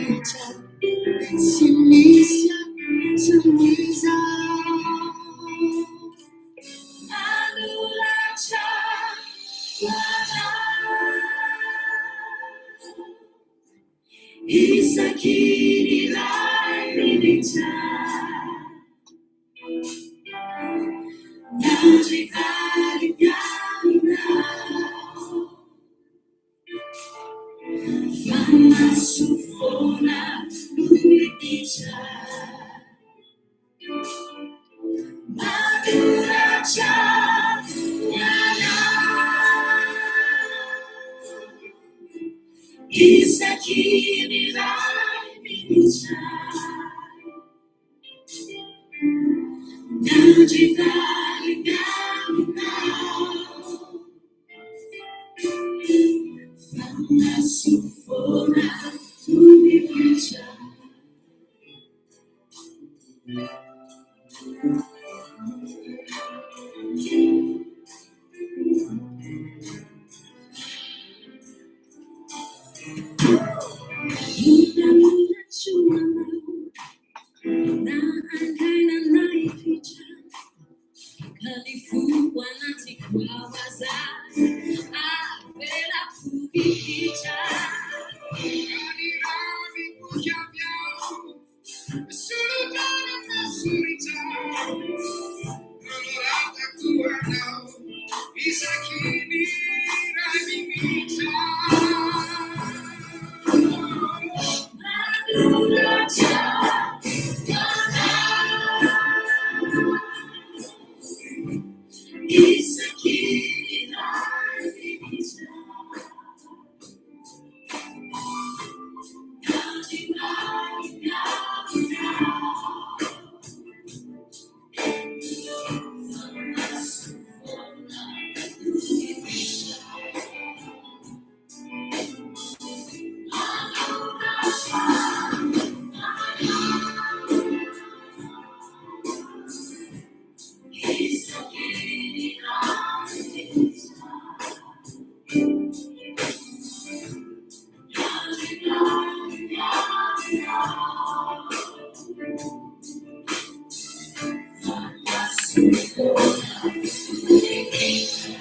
minitra tsy misy an'izao. Manoratra ho anao isaky ny iray minitra. Miandry valiny aminao. Fa maso foana no miditra. Manoratra ho anao isaky ny iray minitra. Miandry valiny aminao. Fa maso foana no miditra. Manoratra ho anao na angaina na hifitra. Ka ny fo anatiko ao aza avelako hihitra. Manoratra ho anao isaky ny iray minitra. Miandry valiny aminao. Fa maso foana no miditra. Manoratra ho anao isaky ny iray minitra. Miandry valiny aminao. Fa maso foana no miditra.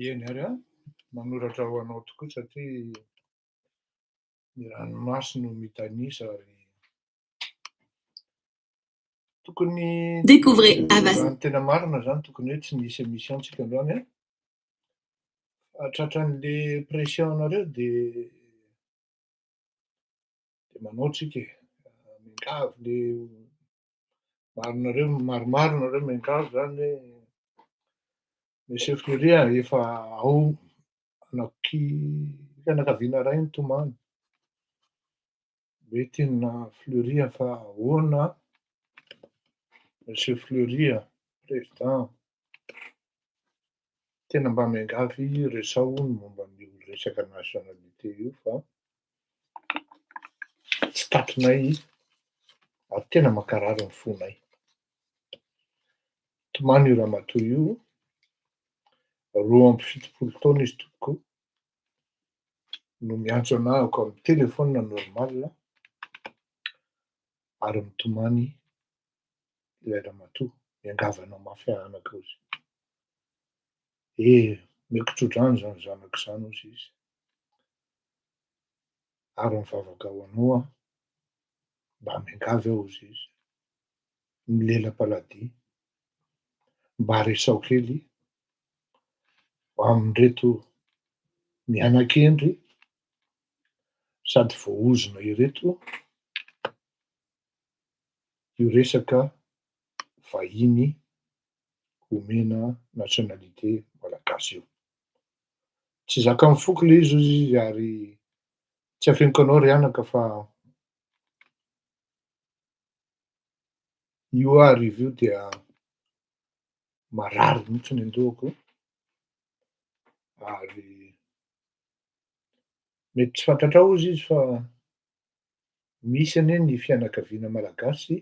Eny ary an, manoratra ho anao tokoa satria ny ranomaso no mitanisa ary tokony Découvrez Avast. Raha ny tena marina zany tokony hoe tsy nisy émission tsika androany an. Fa tratran'le pression anareo de de manao tsika e. Miangavy le maro nareo, maromaro nareo miangavy zany hoe Monsieur Fleury a, efa ao anaky fianakaviana iray mitomany. Hoe tena Fleury a, fa ahoana Monsieur Fleury a, président, tena mba miangavy resaho ny momba an'io resaka nationalité io fa tsy tatrinay ary tena mankarary ny fonay. Tomany io ramatoa io, 72 taona izy tompoko, no miantso anahako amin'ny téléphone normal ary mitomany ilay ramatoa, miangavy anao mafy aho anaka hozy. Eh, omeko tso-drano izany zanako izany hozy izy. Ary mivavaka ho anao aho, mba miangavy aho hozy izy, milela-paladia, mba resaho kely amin'ireto mianakendry sady voaozona ireto io resaka vahiny omena nationalité malagasy io. Tsy zakan'ny foko le izy hozy izy ary tsy afeniko anao ry anaka fa io hariva io dia marary mihitsy ny an-dohako ary mety tsy fantatrao hozy izy fa misy anie ny fianakaviana malagasy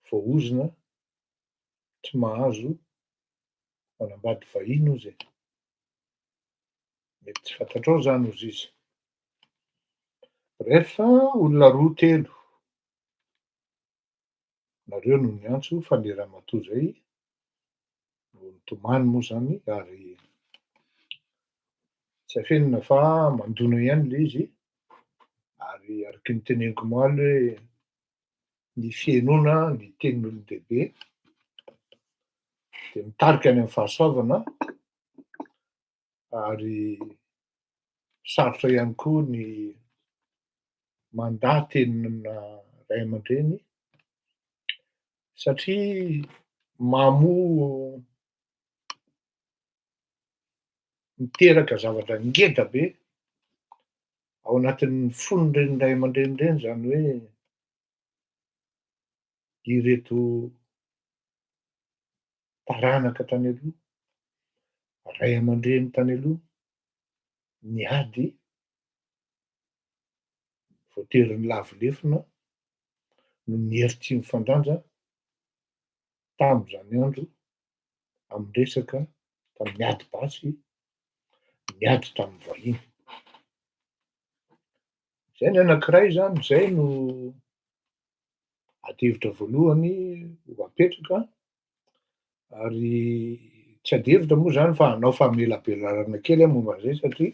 voaozona tsy mahazo manambady vahiny hozy e. Mety tsy fantatrao zany hozy izy. Bref, olona roa telo nareo no niantso fa le ramatoa zay no nitomany moa zany ary tsy afenina fa mandona ihany le izy ary araky ny teneniko omaly hoe ny fihenoana ny tenin'olon-dehibe dia mitarika any amin'ny fahasoavana ary sarotra ihany koa ny mandà tenina ray aman-dreny satria mamoa miteraka zavatra ngeda be ao anatin'ny fon'ireny ray aman-dreny ireny izany hoe ireto taranaka tany aloha, ray aman-dreny tany aloha, niady, voatery nilavo lefona noho ny hery tsy mifandanja tamin'izany andro amin'ny resaka tamin'ny ady basy, niady tamin'ny vahiny. Zay ny anankiray zany, zay no ady hevitra voalohany ho apetraka ary tsy ady hevitra moa zany fa hanao famelabelarana kely aho momba an'izay satria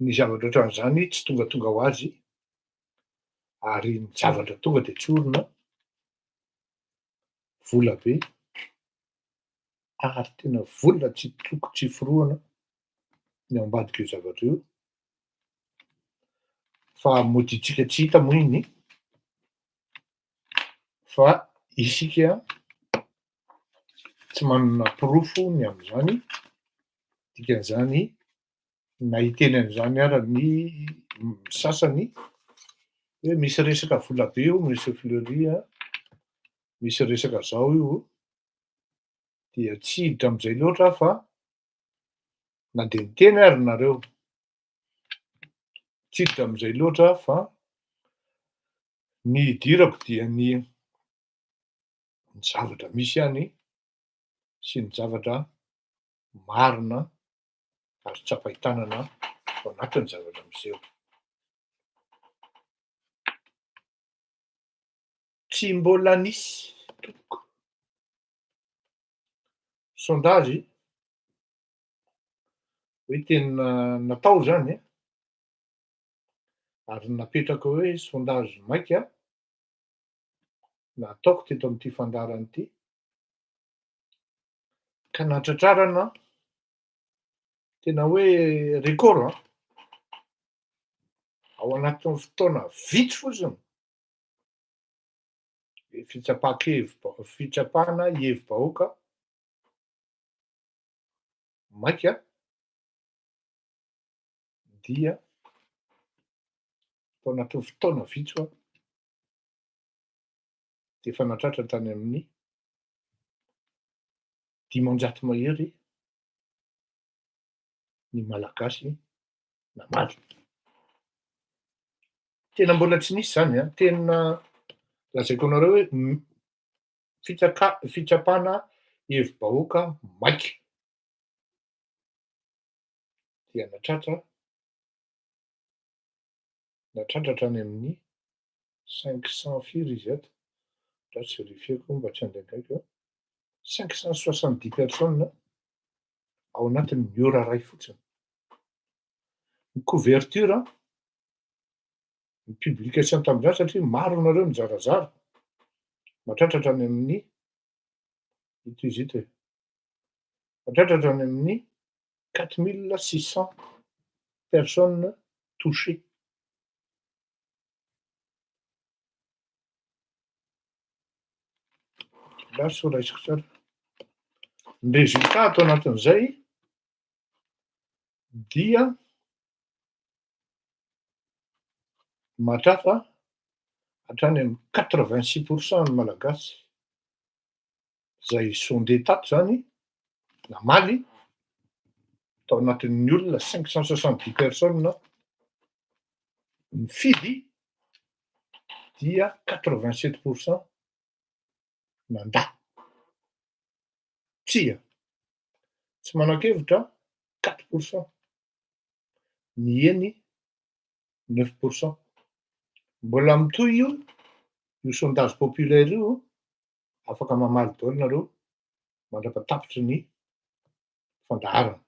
ny zavatra ohatran'izany tsy tongatonga ho azy ary ny zavatra tonga de tsorina vola be. ary tena vola tsy toko tsy forohana ny ao ambadik'io zavatra io, fa mody tsika tsy hita moa iny fa isika tsy manana porofo ny amin'izany, dikan'izany na hiteny an'izany ara ny sasany hoe misy resaka vola be io Monsieur Fleury a, misy resaka zao io, dia tsy hiditra am'izay loatra aho fa na de niteny ary nareo, tsy hiditra am'izay loatra aho fa ny hidirako dia ny ny zavatra misy any sy ny zavatra marina azo tsapain-tanana ao anatin'ny zavatra miseho. Tsy mbola nisy tompoko sondage hoe tena natao zany e, ary napetraka hoe sondage maika nataoko teto amin'ity fandaharana ity, ka nahatratrarana tena hoe record an, ao anatin'ny fotoana vitsy fotsiny, fitsapan-kevi- fitsapana hevi-bahoaka maika dia tao anatin'ny fotoana vitsy hoa de efa nahatratra tany amin'ny 500 mahery ny Malagasy namaly. Tena mbola tsy nisy zany an, tena lazaiko anareo hoe fitsaka- fitsapana hevi-bahoaka maika dia nahatratra nahatratra hatrany amin'ny 500 firy izy ato, raha tsy verifieko mba tsy handaingaiko an, 570 personnes ao anatin'ny ora ray fotsiny. Ny couverture, ny publication tamin'izany satria maro nareo nizarazara, mahatratra hatrany amin'ny, ito izy ito e, mahatratra hatrany amin'ny 4600 personnes touchées. Lasa raisiko tsara. Ny résultat ato anatin'izay dia mahatratra hatrany amin'ny 86% ny Malagasy zay sondé tato zany namaly tao anatin'ny olona 570 personnes nifidy dia 87% nandà. Tsia, tsy manan-kevitra 4%, ny eny 9%. Mbola mitohy io, io sondage populaire io, afaka mamaly daholo nareo mandra-patapitry ny fandaharana.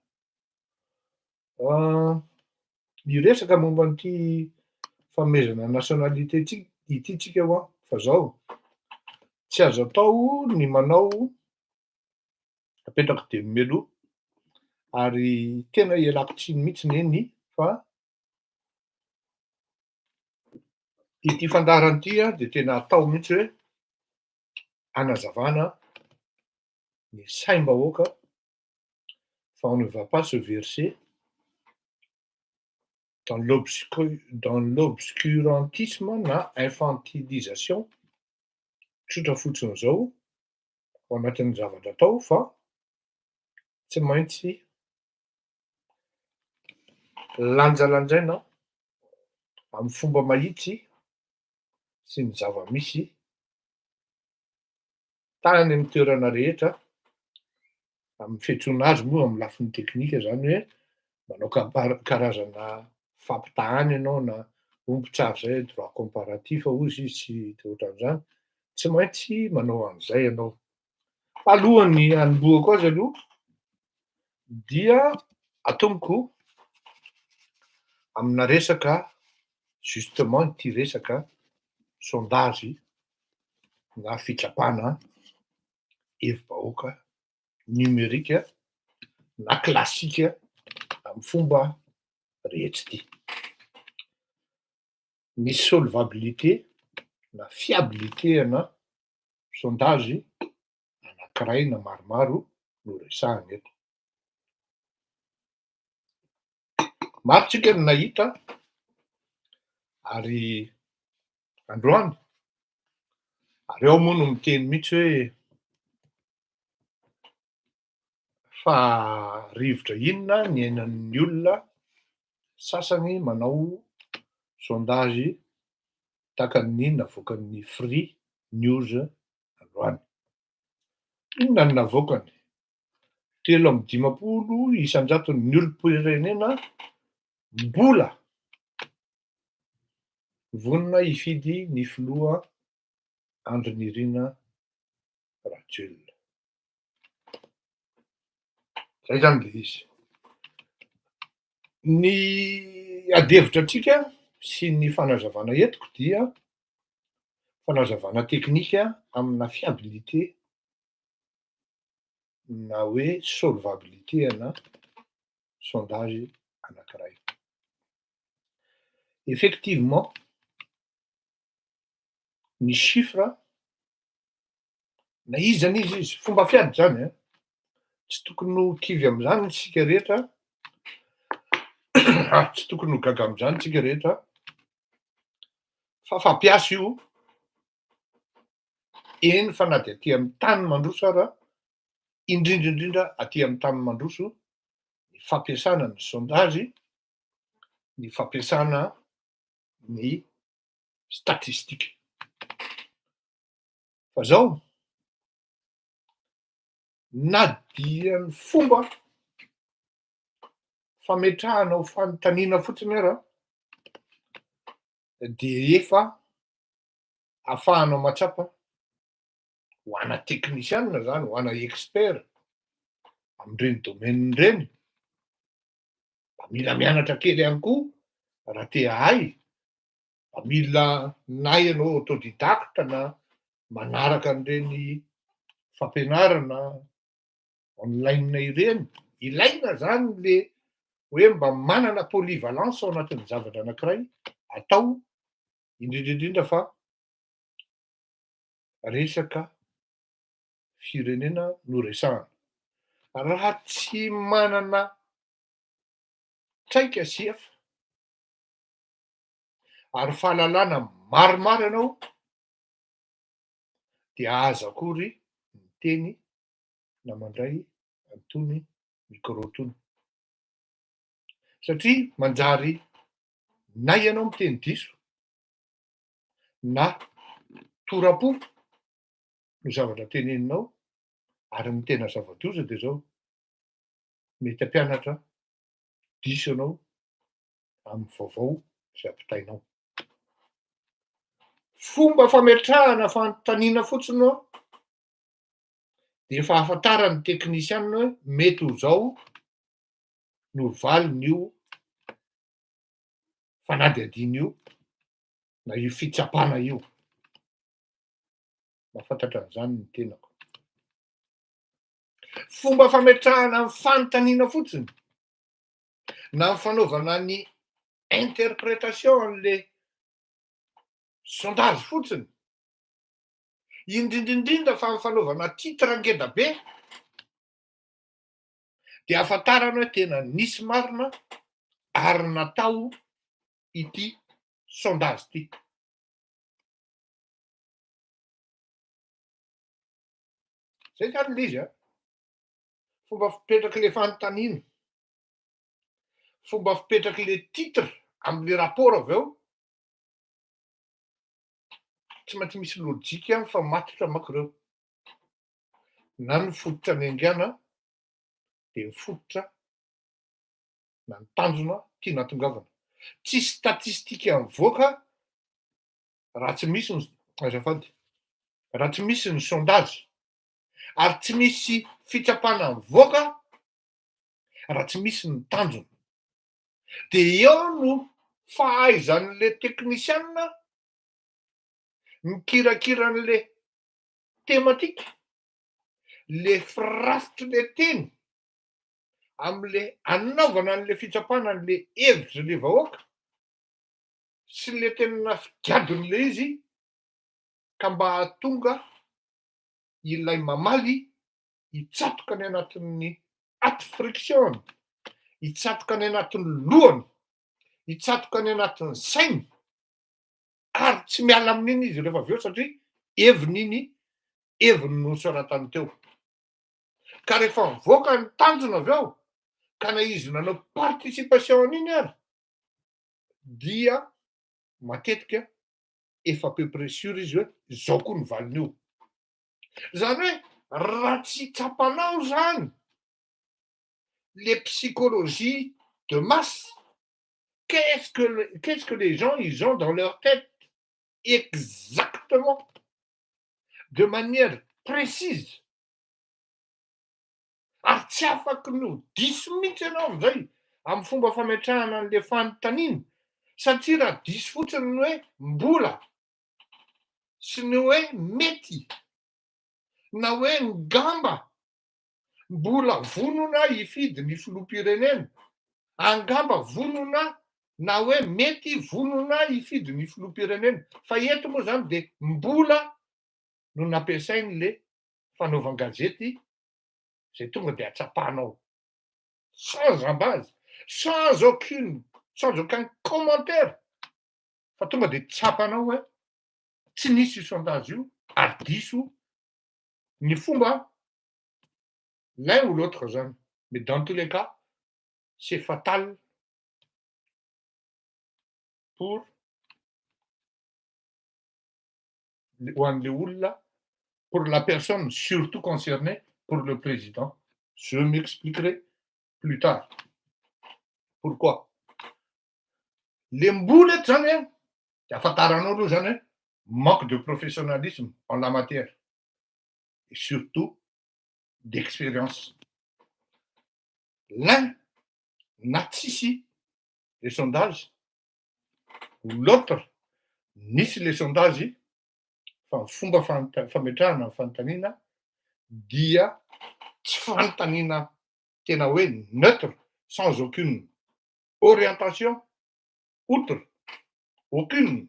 Hiresaka momba an'ity fanomezana nationalité ty ity tsika hoa fa zao, tsy azo atao ny manao apetrako de mialoha ary tena ialako tsiny mihitsy neny fa ity fandaharana ity an de tena atao mihitsy hoe hanazavana ny saim-bahoaka fa on ne va pas se verser dans l'obscu- dans l'obscurantisme na infantilisation tsotra fotsiny zao ao anatin'ny zavatra atao fa tsy maintsy lanjalanjaina amy fomba mahitsy sy ny zava-misy tany amy toerana rehetra, amy fiantsoana azy moa amy lafiny teknika zany hoe manao kampar- karazana fampitahana ianao na omby tsara zay droit comparatif hozy izy sy de ohatran'izany, tsy maintsy manao an'izay ianao. Fa alohan'ny hanombohako azy aloha dia atomboko amina resaka justement ity resaka sondage na fitsapana hevi-bahoaka. numérique na classique amin'ny fomba rehetra ity. Ny solvabilité na fiabilité ana sondage anankiray na maromaro no resahana eto. Maro tsika no nahita ary androany, ary ao moa no miteny mihitsy hoe fa rivotra inona ny iainan'ny olona sasany manao sondage tahaka ny navoakan'ny Free News androany. Inona no navoakany? 53 isan-jaton'ny olom-pirenena mbola vonona hifidy ny filoha Andry Nirina Rajoelina. Zay zany le izy. Ny adihevitra antsika sy ny fanazavana entiko dia fanazavana teknika amina fiabilité na hoe solvabilité ana sondage anankiray. Effectivement, ny chiffre na iza n'iza izy, fomba fiady zany an, tsy tokony ho kivy am'zany isika rehetra ary tsy tokony ho gaga am'zany tsika rehetra fa fampiasa io, eny fa na de aty amy tany mandroso ara, indrindra indrindra aty amy tany mandroso, ny fampiasana ny sondage, ny fampiasana ny statistique. Fa zao, na dia ny fomba fametrahana ho fanontaniana fotsiny ara de efa ahafahanao mahatsapa ho ana teknisiana zany, ho ana expert am'ireny domaine ireny, mba mila mianatra kely ihany koa raha te hahay, mba mila na ianao autodidacte na manaraka an'ireny fampianarana online ireny, ilaina zany le hoe mba manana polyvalence ao anatin'ny zavatra anankiray atao, indrindra indrindra fa resaka firenena no resahana. Raha tsy manana traika sy efa ary fahalalana maromaro ianao dia aza akory miteny na mandray an'itony micro itony, satria manjary na ianao miteny diso na tora-po no zavatra teneninao, ary ny tena zava-doza de zao, mety hampianatra diso ianao amin'ny vaovao izay ampitainao. Fomba fametrahana fanontaniana fotsiny ho'a de efa ahafantaran'ny teknisiana hoe mety ho zao no valin'io fanadihadiana io na io fitsapana io. Mahafantatra an'izany ny tenako. Fomba fametrahana ny fanontaniana fotsiny na ny fanaovana ny interprétation an'le sondage fotsiny, indrindra indrindra fa ny fanaovana titre ngeda be de ahafantarana hoe tena nisy marina ary natao ity sondage ity. Zay zany le izy a. Fomba fipetraky le fanontaniana, fomba fipetraky le titre am'le rapport avy eo, tsy maintsy misy lojika mifamatotra manko reo. Na ny fototra niaingàna de ny fototra na ny tanjona tiana hahatongavana. Tsisy statistika mivoaka raha tsy misy ny, azafady, raha tsy misy ny sondage, ary tsy misy fitsapana mivoaka raha tsy misy ny tanjona. De eo no fahaizan'le teknisiana mikirakira an'le thématique. Le firafitry le teny am'le anaovana an'le fitsapana an'le hevitry le vahoaka sy le tena figadon'le izy, ka mba hahatonga ilay mamaly hitsatoka any anatin'ny aty friction, hitsatoka any anatin'ny lohany, hitsatoka any anatin'ny sainy, ary tsy miala amin'iny izy rehefa avy eo, satria heviny iny, heviny no soratany teo. Ka rehefa mivoaka ny tanjona avy eo, ka na izy nanao participation an'iny ary, dia matetika efa peu près sûr izy hoe zao koa ny valiny io. Zany hoe raha tsy tsapanao zany le psychologie de masse, qu'est-ce que les gens ils ont dans leur tête exactement, de manière précise, ary tsy afaky no diso mihitsy ianao amizay amy fomba fametrahana an'le fanontaniana, satria raha diso fotsiny ny hoe mbola sy ny hoe mety na hoe ngamba mbola vonona hifidy ny filoham-pirenena, angamba vonona na hoe mety vonona hifidy ny filoham-pirenena, fa eto moa zany de mbola no nampiasainy le fanaovan-gazety zay tonga de atsapanao sans ambazy, sans aucun commentaire, fa tonga de tsapanao hoe tsy nisy io sondage io ary diso ny fomba l'un ou l'autre zany. Mais dans tous les cas, c'est fatal pour ho an'le olona, pour la personne surtout concernée, pour le président. Je m'expliquerai plus tard pourquoi. Le mbola eto zany a, de afantaranao aloha zany hoe manque de professionnalisme en la matière et surtout d'expérience. L'un na tsisy le sondage ou l'autre nisy le sondage, fa ny fomba fametrahana ny fanontaniana dia tsy fanontaniana tena hoe neutre, sans aucune orientation outre aucune,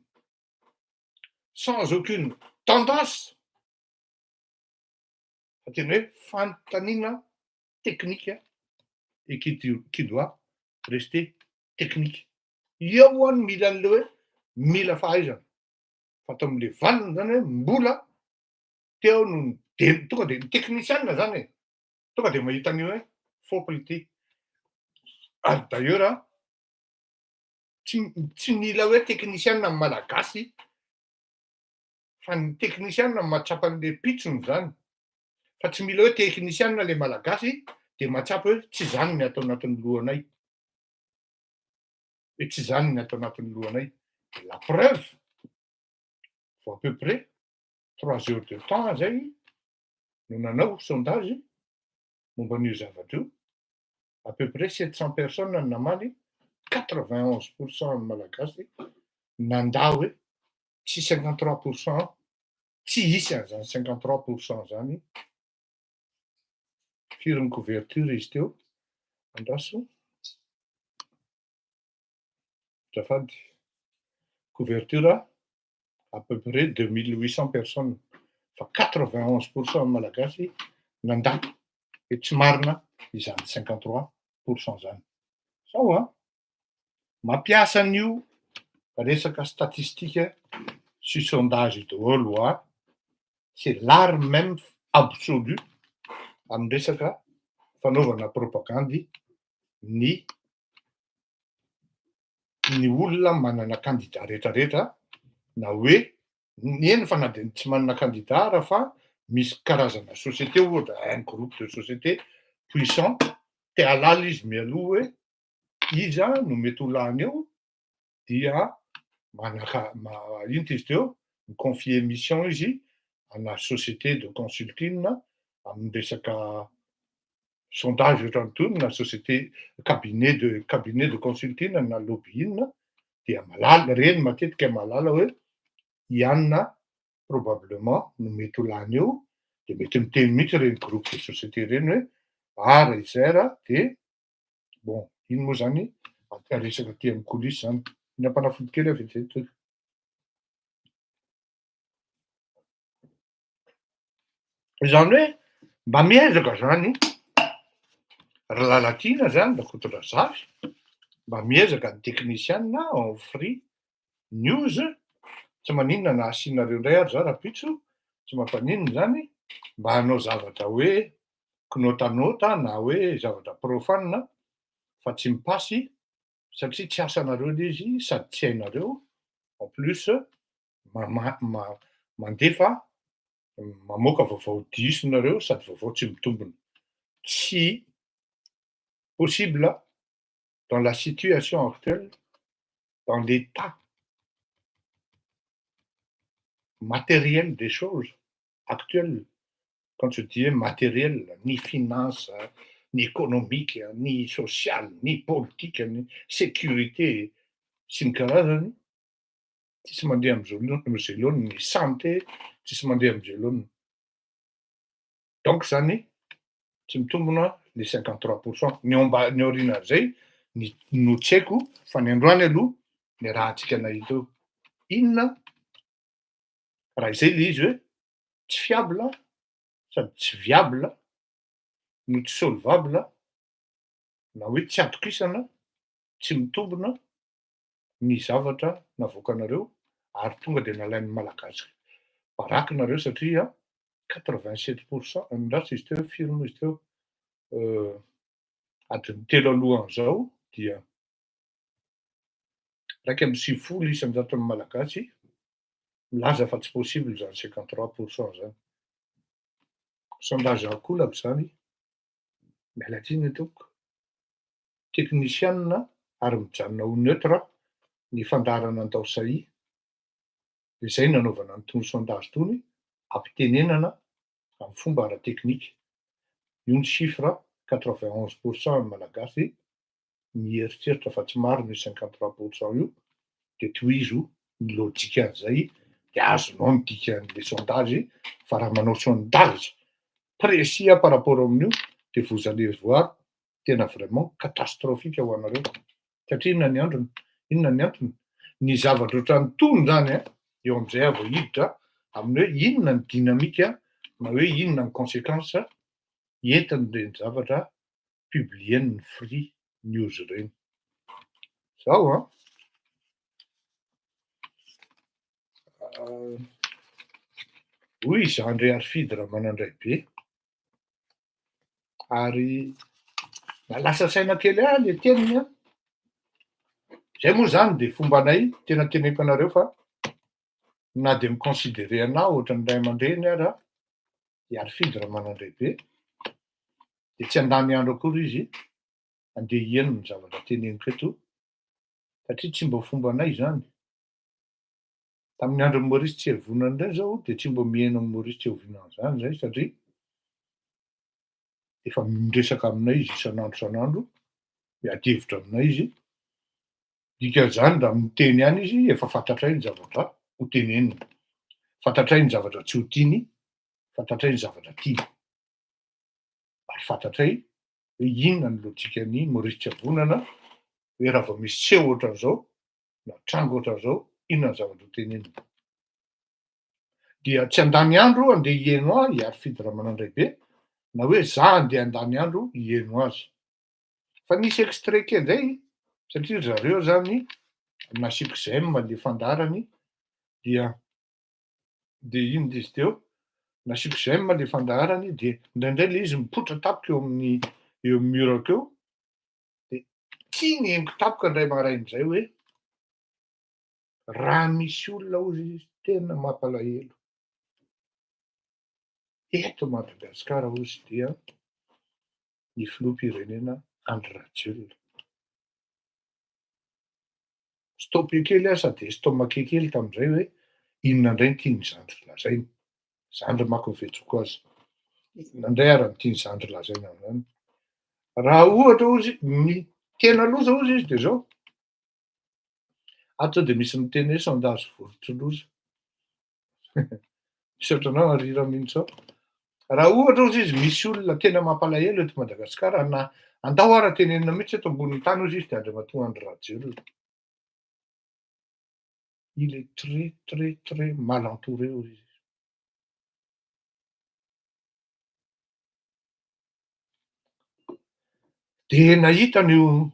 sans aucune tendance, fa tena hoe fanontaniana technique et qui doit rester technique. Eo any mila an'le hoe mila fahaizana, fa atao am'le valiny zany hoe mbola teo no de tonga de ny technicien zany e, tonga de mahita an'io hoe fopiny ty. Ary d'ailleurs tsy mila hoe technicien ny malagasy, fa ny technicien mahatsapa an'le pitsony zany, fa tsy mila hoe technicien le malagasy de mahatsapa hoe tsy zany ny atao anatin'ny lohanay, hoe tsy zany ny atao anatin'ny lohanay. La preuve, vo à peu près 3 heures de temps zay no nanao sondage momba an'io zavatra io, à peu près 700 personnes ny namaly, 91 % ny malagasy nanda hoe tsy 53 %, tsy isy an'izany 53 % zany. Firy ny couverture izy teo? Andraso azafady. Couverture à peu près 2800 personnes, fa 91 % ny malagasy nanda hoe tsy marina izany 53 % zany. Zao a, mampiasa an'io resaka statistika sy sondage daholo a, c'est l'arme même absolue amy resaka fanaovana propagandy ny olona manana candidat rehetrarehetra, na hoe eny fa na de tsy manana candidat raha, fa misy karazana société, ohatra un groupe de société puissant te halala izy mialoha hoe iza no mety ho lany eo, dia manaka ma ino ty izy teo, mi-confier mission izy ana société de consulting amy resaka sondage ohatran'itony, na société cabinet de consulting na lobbying, dia malala reny matetika, mahalala hoe ianina probablement no mety ho lany eo. De mety miteny mihitsy ireny groupe de société ireny hoe ah raha izay raha de bon, iny moa zany resaka aty amy coulisse zany. Mihinam-panafody kely aho vetivety. Izany hoe mba miezaka zany ry Lalatiana zany, Rakotondrazafy, mba miezaka ny teknisiana ao amin'ny Free News, tsy maninona na asianareo indray ary za rahampitso, tsy mampaninona zany, mba hanao zavatra hoe kinotanota na hoe zavatra profane fa tsy mipasy satria tsy asanareo le izy sady tsy hainareo, en plus mandefa mamoaka vaovao diso nareo sady vaovao tsy mitombina. Tsy possible dans la situation actuelle, dans l'état matériel des choses actuelles, quand je dis hoe matériel, ny finance, ny économique, ny social, ny politique, ny sécurité sy ny karazany, tsisy mandeha am'zao am'zay laoniny, ny santé tsisy mandeha am'zay laoniny. Donc zany tsy mitombina le 53 %. Ny ao amba- ny aorianan'izay ny no tsy haiko fa ny androany aloha ny rahantsika nahita eo. Inona raha izay le izy hoe tsy fiable sady tsy viable no tsy solvable na hoe tsy atokisana, tsy mitombina ny zavatra navoakanareo ary tonga de nalain'ny Malagasy baraka nareo satria 87 % andraso izy teo firy moa izy teo adiny telo alohan'izao dia 91 isan-jaton'ny Malagasy milaza fa tsy possible zany 53 % zany. Sondage ankolaka zany, miala tsiny tompoko, teknisianina ary mijanona ho neutre ny fandaharana Andao Sahi, izay nanaovana an'itony sondage itony ampitenenana amin'ny fomba ara-teknika. Io ny chiffre 91 % ny Malagasy mieritreritra fa tsy marina io 53 % io, de tohizo ny lojikan'izay de azonao ny dikan'le sondage fa raha manao sondage précis par rapport amin'io de vous allez voir tena vraiment catastrophique ho anareo. Satria inona ny androny? Inona ny antony? Ny zavatra ohatran'itony zany a, eo am'izay aho vao hiditra amin'ny hoe inona ny dynamique na hoe inona ny conséquence entin'ireny zavatra publien'ny Free News ireny. Zao an, hoy i Zandry Harifidy Ramanandraibe, ary nahalasa saina kely ahy le teniny an, zay moa zany de fombanay tena teneniko anareo fa na de mi-considérer anahy ohatran'ny ray aman-dreny ara i Harifidy Ramanandraibe de tsy handany andro akory izy andeha hihaino ny zavatra teneniko eto satria tsy mba fombanay zany. Tamin'ny andron'i Maurice Tsiavonana indray zao de tsy mba mihaino an'i Maurice Tsiavonana zany zay satria efa miresaka aminay izy isan'andro isan'andro, miady hevitra aminay izy. Dikan'izany raha miteny ihany izy efa fantatray ny zavatra ho teneniny, fantatray ny zavatra tsy ho tiany, fantatray ny zavatra tiany. Ary fantatray hoe inona ny lojikan'i Maurice Tsiavonana hoe raha vao misy seho ohatran'izao na tranga ohatran'izao, inona ny zavatra ho teneniny. Dia tsy handany andro andeha hihaino ahy i Harifidy Ramanandraibe na hoe za andeha handany andro hihaino azy. Fa nisy extrait kely zay satria ry zareo zany nasiako j'aime le fandaharany dia de inona izy teo nasiako j'aime le fandaharany de indraindray le izy mipoitra tampoka eo amin'ny eo amin'ny mur-ko eo de tiany henoko tampoka indray marain'izay hoe raha misy olona hozy izy tena mampalahelo eto Madagasikara hozy dia ny filoham-pirenena Andry Rajoelina. Stoppé kely aho sady estomaqué kely tamin'izay hoe inona indray no tian'ny zandry lazaina. Zandry manko ny fiantsoako azy. Inona indray ary no tian'ny zandry lazaina amin'izany. Raha ohatra hozy ny tena loza hozy izy de zao, ato zao de misy miteny hoe sondage vorotsiloza. Misaotra anao Henri Raminintsoa. Raha ohatra ozy izy misy olona tena mampalahelo eto Madagasikara na andao ara tenenina mihitsy eto ambonin'ny tany ozy izy de Andriamatoa Andry Rajoelina. Il est très très très mal entouré ozy izy. De nahita an'io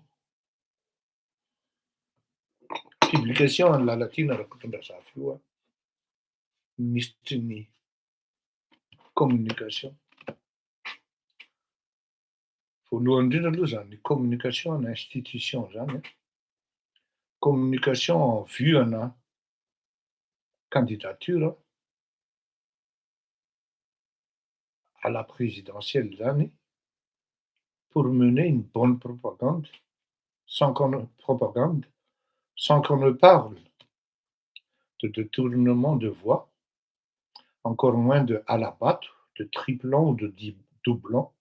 publication an'i Lalatiana Rakotondrazafy io aho, minisitry ny communication. Voalohany indrindra aloha zany communication en institution zany an, communication en vue ana candidature à la présidentielle zany pour mener une bonne propagande sans qu'on propagande sans qu'on ne parle de détournement de voix, encore moins de hala-bato, de triplon ou de doublon,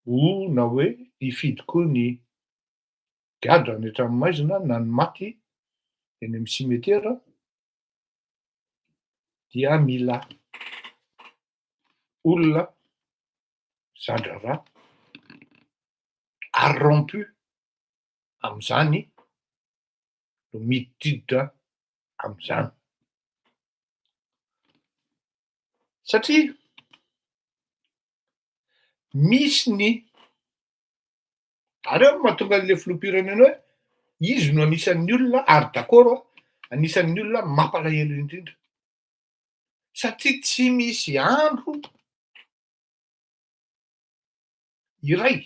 ou na hoe hifidy koa ny gadra any an-tranomaizina na ny maty eny amin'ny cimetière dia mila olona za-draharaha ary rompu am'zany no midididitra am'zany. Satria misy ny ary eo no mahatonga an'le filoham-pirenena hoe izy no anisan'ny olona ary d'accord aho, anisan'ny olona mampalahelo indrindra satria tsy misy andro iray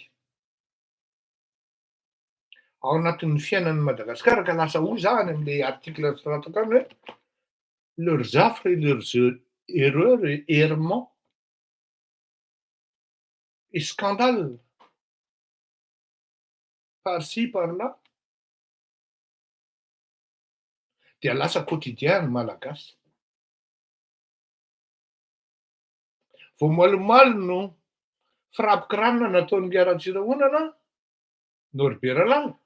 ao anatin'ny fiainan'i Madagasikara ka lasa hoy za any am'le article nosoratako any hoe leurs affres et leurs erreurs et errements et scandales par-ci par-là dia lasa quotidien ny Malagasy. Vao omaly no frappe crâne nataon'i Ratsirahonana Norbert Lala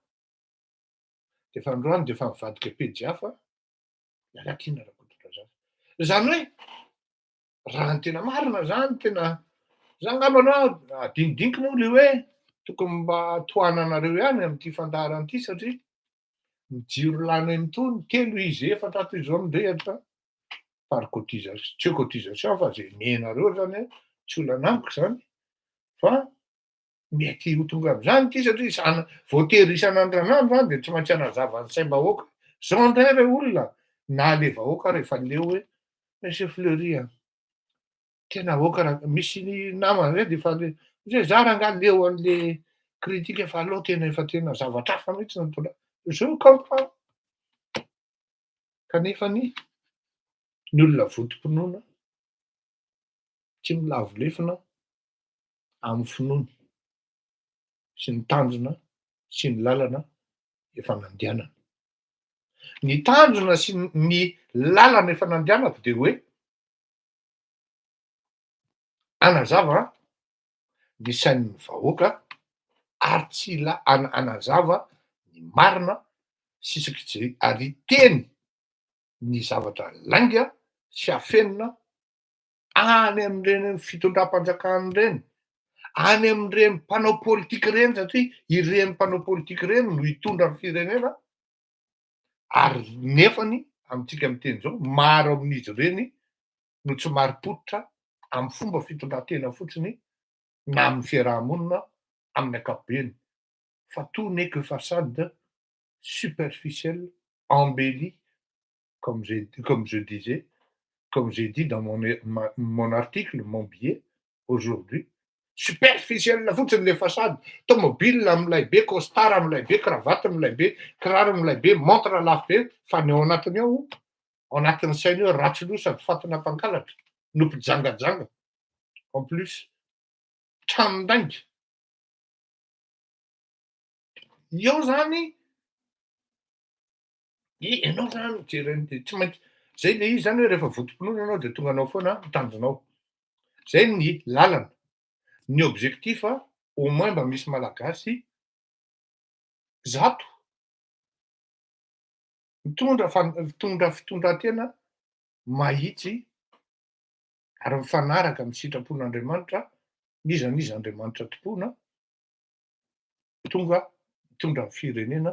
de efa androany de efa mivadika pejy hafa Lalatiana Rakotondrazafy. Zany hoe raha ny tena marina zany tena za angamba aloha adinodiniko moa le hoe tokony mba tohananareo ihany am'ity fandaharana ity satria ny jiro lany amin'itony telo izy efatra toy izao mirehatra par cotisation, tsy hoe cotisation fa zay omenareo zany tsy olana amiko zany fa mety ho tonga am'izany ity satria isana voatery isan'andro an'andro zany de tsy maintsy hanazava ny saim-bahoaka. Zao indray re olona na le vahoaka rehefa leo hoe monsieur Fleury a, tena aoka raha misy namana zay de efa le zay za rangahy leo an'le critique fa aleo tena efa tena zavatra hafa mihitsy no tonga. Je comprends. Kanefany ny olona votom-pinoana tsy milavo lefona amin'ny finoany sy ny tanjona sy ny lalana efa nandehanana. Ny tanjona sy ny lalana efa nandehanako de hoe anazava ny sain'ny vahoaka ary tsy ila- ana- anazava ny marina sy isaky ary teny ny zavatra lainga sy afenina any am'ireny fitondram-panjakana ireny, any am'ireny mpanao politika ireny satria ireny mpanao politika ireny no hitondra ny firenena ary nefany amitsika miteny zao maro amin'izy ireny no tsy marim-pototra amy fomba fitondran-tena fotsiny na amy fiarahamonina amin'ny ankapobeny fa tout n'est que façade superficielle, embellie, comme je disais, comme j'ai dit dans mon article, mon billet, aujourd'hui, superficiel fotsiny le façade, tomobile milay be, costard milay be, cravate milay be, kiraro milay be, montre lafo be, fa ny ao anatiny ao, ao anatin'ny sainy eo ratsy loha sady fatina mpangalatra, no mpijangajanga, en plus, tranon-dainga. Eo zany, ianao zany mijery tsy maintsy zay le izy zany hoe rehefa votom-pinoana anao de tonga anao foana mitanjonao. Zay ny lalana, ny objectif au moins mba misy malagasy 100 mitondra fa mitondra fitondran-tena mahitsy. Ary mifanaraka amin'ny sitrapon'Andriamanitra, n'iza n'iza Andriamanitra tompoina, tonga mitondra ny firenena,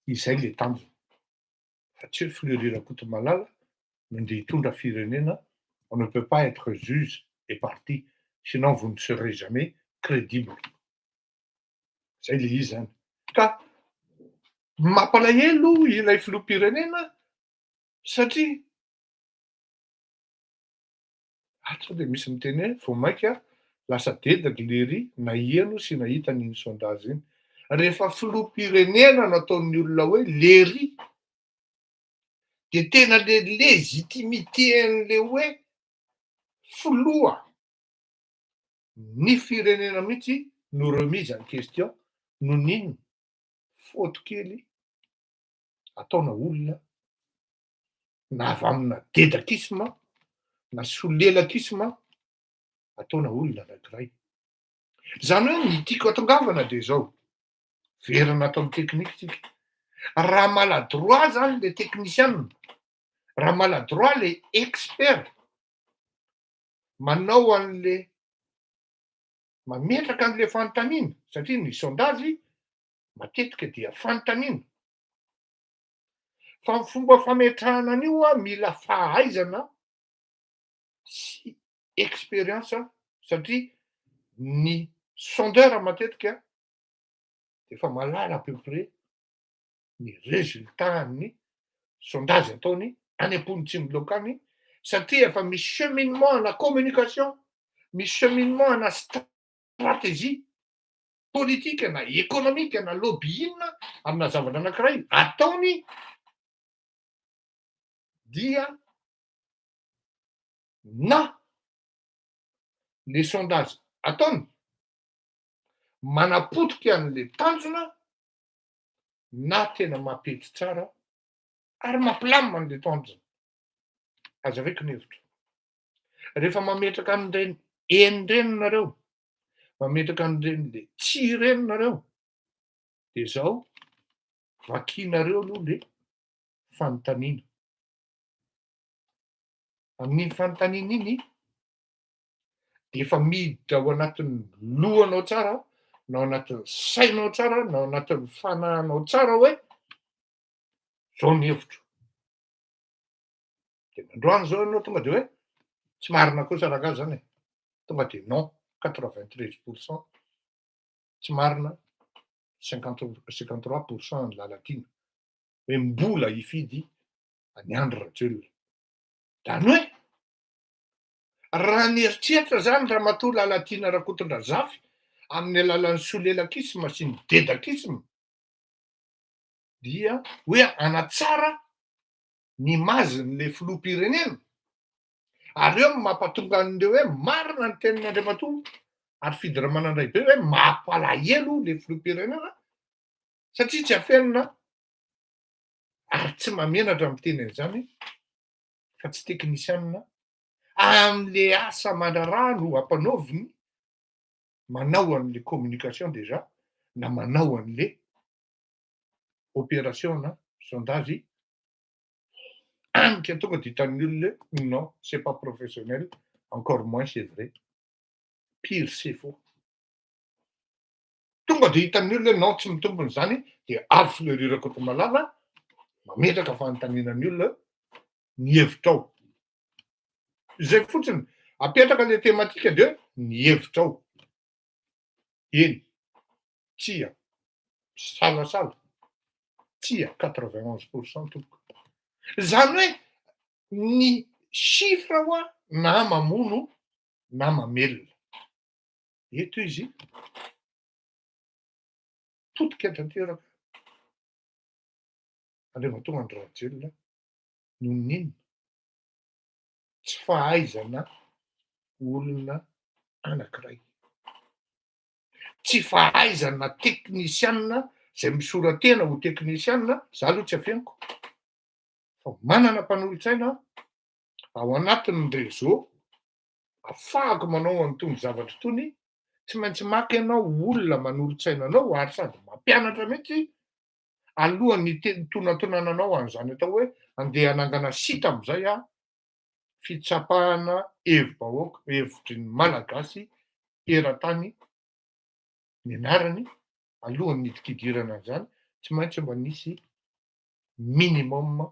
izay le tanjona. Fa tsy hoe Fleury Rakotomalala no ndeha hitondra firenena, on ne peut pas être juge et partie, sinon vous ne serez jamais crédible. Zay le izy zany. Ka mampalahelo ilay filoham-pirenena satria ato sao de misy miteny hoe vao mainka lasa dedaky lery naheno sy nahita an'iny sondage iny. Rehefa filoham-pirenena no ataon'ny olona hoe lery de tena le légitimité an'le hoe filoha ny firenena mihitsy no remise en question noho n'inona faute kely ataona olona na avy amina dedakisma na solelakisma ataona olona anankiray. Zany hoe ny tiako atongavana de zao, verina ato amy teknika tsika, raha maladroit zany le teknisianina, raha maladroit le expert manao an'le mametraka an'le fanontaniana, satria ny sondage matetika dia fanontaniana, fa ny fomba fametrahana an'io a mila fahaizana sy expérience, satria ny sondeur matetika efa mahalala à peu près ny résultat ny sondage ataony any am-pony tsy miloaka any, satria efa misy cheminement na communication, misy cheminement na stratégie politique na économique na lobbying amina zavatra anankiray ataony, dia na le sondage ataony manapotika an'le tanjona na tena mampety tsara ary mampilamina an'le tanjona. Azavaiko ny hevitra. Rehefa mametraka an'ireny eny reny nareo, mametraka an'ireny le tsy reny nareo, de zao vakinareo aloha le fanontaniana. Amin'iny fanontaniana iny de efa miditra ao anatin'ny lohanao tsara, na ao anatin'ny sainao tsara, na ao anatin'ny fanahinao tsara hoe zao ny hevitro. De androany zao ianao tonga de hoe tsy marina kosa rangahy zany e, tonga de non 93% tsy marina, 53% ny Lalatiana hoe mbola hifidy any Andry Rajoelina. Zany hoe raha nieritreritra zany ramatoa Lalatiana Rakotondrazafy amin'ny alalan'ny solelakisma sy ny dedakisma dia hoe anatsara ny image-n'le filoham-pirenena, ary eo no mampatonga an'ireo hoe marina ny tenin'Andriamatoa Harifidy Ramanandraibe hoe mampalahelo le filoham-pirenena satria tsy afenina ary tsy mamenatra miteny an'izany fa tsy teknisianina am'le asa mandraraha no ampanaoviny manao an'le communication déjà na manao an'le opération na sondage anika tonga de hitan'ny olona hoe non, c'est pas professionnel, encore moins c'est vrai, pire, c'est faux. Tonga de hitan'ny olona hoe non, tsy mitombony zany, de avy Fleury Rakotomalala mametraka fanontaniana ny olona ny hevitrao. Zay fotsiny apetraka le thématique de ny hevitrao, eny, tsia, salasala, tsia 91% tompoko. Zany hoe ny chiffre hoa na mamono na mamelona. Eto izy potika tanteraka Andriamatoa Andry Rajoelina noho n'inona? Tsy fahaizana olona anankiray, tsy fahaizana teknisianina zay misora-tena ho teknisianina. Za aloha tsy afeniko fa manana mpanolotsaina ao anatin'ny réseau ahafahako manao an'itony zavatra itony. Tsy maintsy maka ianao olona manolo-tsaina anao ary sady mampianatra mihitsy alohan'ny te- tonantonananao an'izany atao hoe andeha hanangana site am'izay a. Fitsapahana hevi-bahoaka, hevitry ny Malagasy eran-tany ny anarany, alohan'ny hidikidirana an'izany, tsy maintsy mba nisy minimum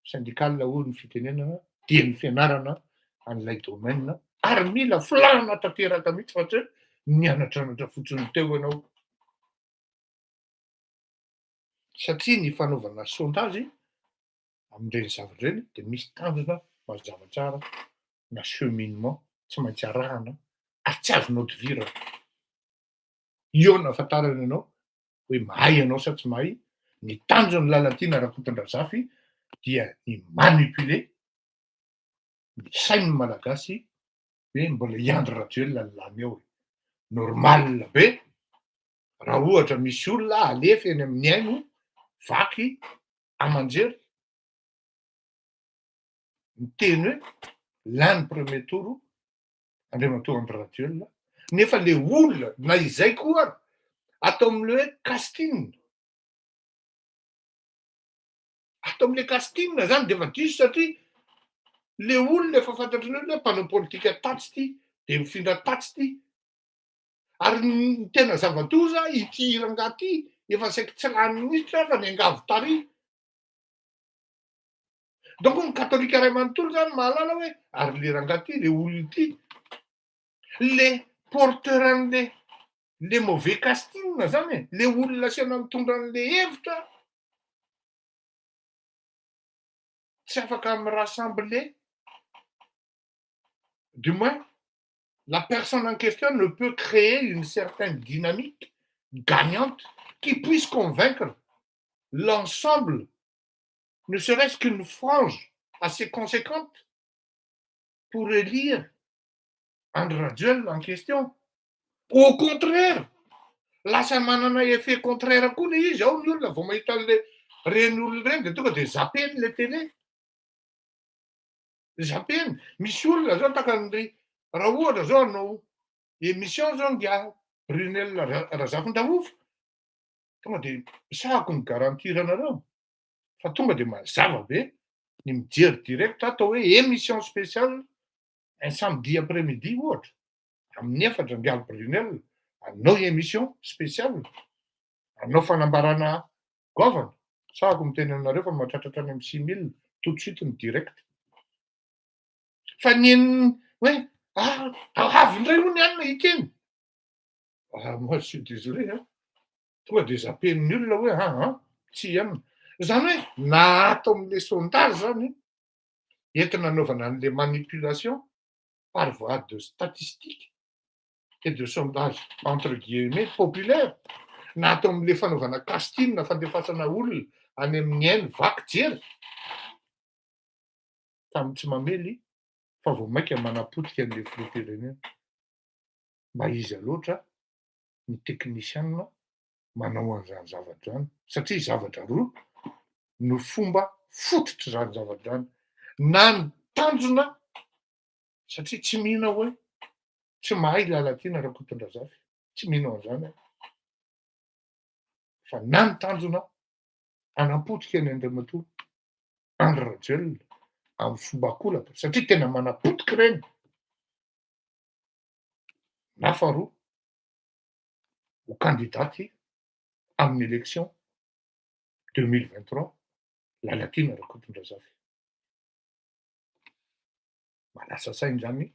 syndical hoy ny fitenenana, dia ny fianarana an'ilay domaine, ary mila filàna tanteraka mihitsy fa tsy hoe nianatranatra fotsiny teo ianao. Satria ny fanaovana sondage amin'ireny zavatra ireny dia misy tanjona mazava tsara na cheminement tsy maintsy arahana ary tsy azonao divirana. Eo no ahafantarana anao hoe mahay ianao sa tsy mahay, ny tanjon'i Lalatiana Rakotondrazafy dia ny manipuler ny sain'ny Malagasy hoe mbola i Andry Rajoelina no lany eo e. Normal be raha ohatra misy olona alefa eny amin'ny haino vaky aman-jery miteny hoe lany premier tour Andriamatoa Andry Rajoelina nefa le olona na izay koa ary atao amle hoe casting, atao amle casting zany de efa diso satria le olona efa fantatry ny olona hoe mpanao politika tatsy ty de mifindra tatsy ty Ary ny tena zava-doza, ity rangahy ity efa saiky tsy lany mihitsy fa niangavy tary. Donc ny katolika iray manontolo zany mahalala hoe ary le rangahy ity, le olona ity, le porteur an'le le mauvais casting zany e, le olona asaina mitondra an'le hevitra, tsy afaka mi-rassembler, du moins la personne en question ne peut créer une certaine dynamique gagnante qui puisse convaincre l'ensemble, ne serait-ce qu'une frange assez conséquente pour élire Andry Rajoelina en question. Au contraire, lasa manana effet contraire koa le izy, ao ny olona vao mahita an'le reny olona ireny de tonga de zappeny le télé. Zappeny, misy olona zao takan'ny raha ohatra zao hanao émission zao ingahy Brunel Razafindrahofo, tonga de sahako mi garantir anareo fa tonga de mazava be ny mijery direct atao hoe émission spéciale un samedi après midi ohatra amin'ny 4 ingahy Brunel hanao émission spéciale, hanao fanambarana goavana, sahako miteny aminareo fa mahatratra hatrany amin'ny 6000 tout de suite ny direct. Fa ny hoe ah avy indray hono ny anona hiteny, ah moi je suis désolé hein, tonga de zappen'ny olona hoe ah ah tsy anona. Zany hoe na ato am'le sondage zany entina anaovana an'le manipulation par voie de statistique et de sondage entre guillemets populaire, na atao am'le fanaovana casting fandefasana olona any amin'ny haino vaky jery, samy tsy mamely fa vao mainka manapotika an'le filoham-pirenena. Mba iza loatra ny teknisiana manao an'izany zavatra zany, satria zavatra roa no fomba fototry zany zavatra zany, na ny tanjona satria tsy mino aho hoe tsy mahay Lalatiana Rakotondrazafy, tsy mino an'izany aho, fa na ny tanjona hanapotika ny Andriamatoa Andry Rajoelina amin'ny fomba ankolaka satria tena manapotika ireny, na faharoa ho kandidaty amin'ny élection 2023 Lalatiana Rakotondrazafy. Mahalasa saina zany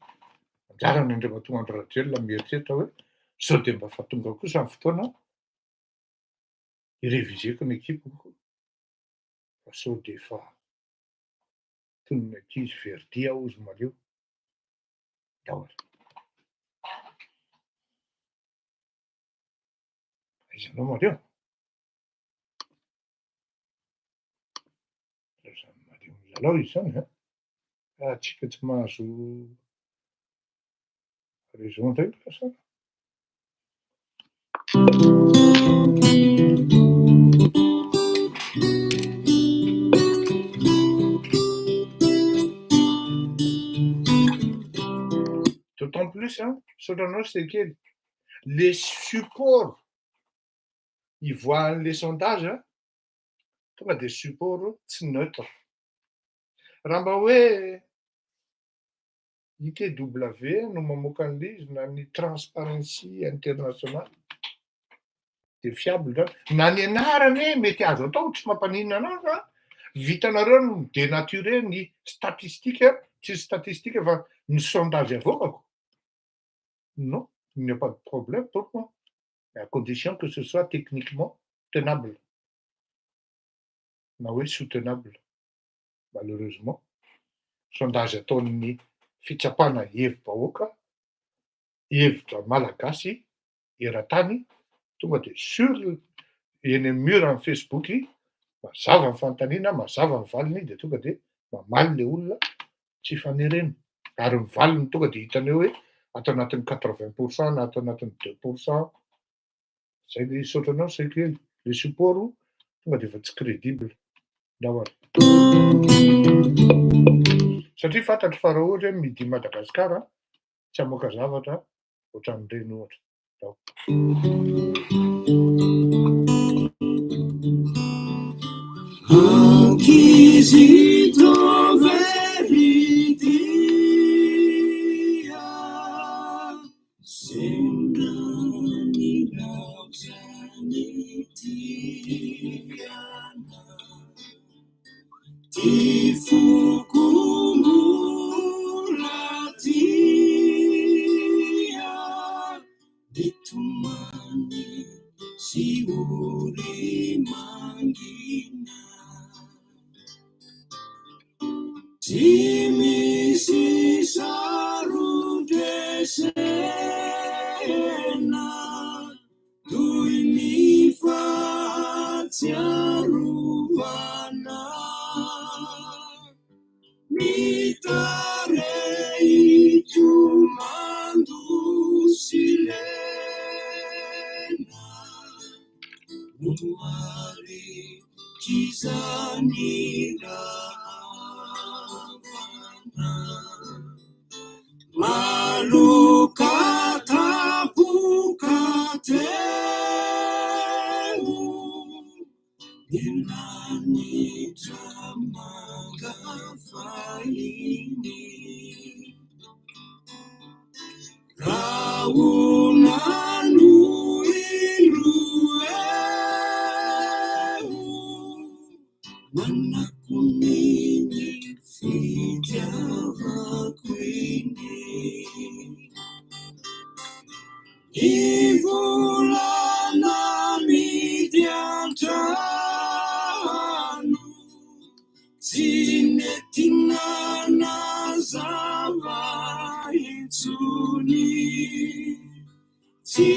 anjarany Andriamatoa Andry Rajoelina mieritreritra hoe sao de mba fa tonga kosa ny fotoana hi-réviser-ko ny ekipako fa sao de efa toy ny ankizy very aho izy maleo. Ndao ary. Aiza anao Mario? Zany Mario milalao izy zany an? Ah, tsika tsy mahazo raison indray ve sa? D'autant plus an, misaotra anao ry Sekely, le support ivoahan'le sondage tonga de support tsy neutre. Raha mba hoe. ITW no mamoaka an'ilay izy na ny Transparency International, de fiable zany. Na ny anarany hoe mety azo atao tsy mampaninona anah fa vitanareo ny mi-dénaturer ny statistique, tsy statistique fa ny sondage avoakako. Non, il n'y a pas de problème pour moi, à condition que ce soit techniquement tenable na hoe soutenable. Malheureusement, sondage ataon'ny fitsapana hevi-bahoaka, hevitra malagasy eran-tany, tonga de sur eny amy mur amy Facebook, mazava ny fanontaniana, mazava ny valiny, de tonga de mamaly le olona, tsy ifanerena. Ary ny valiny tonga de hitanao hoe ato anatin'ny 80 % na ato anatin'ny 2 %. Zay le misaotra anao Sekely, le support tonga de efa tsy crédible. Ndao ary. Satria fantatro fa raha ohatra hoe Midi Madagasikara tsy hamoaka zavatra ohatran'ireny ohatra. Ndao. Ankizy very dia sendra nilaozan'ny tiana. Ty foko mbola tia nitomany sy ory mangina. Tsy misy saro-dresena toy ny fahatsiarovana. Ny tarehiko mando sy lena no marik'izany rahavana. Maloka tampoka teo ny lanitra manga fahiny. Rahona no indro eo manakona iny fitiavako iny. Ny volana amidy an-trano tsy nety nanazava intsony. Tsy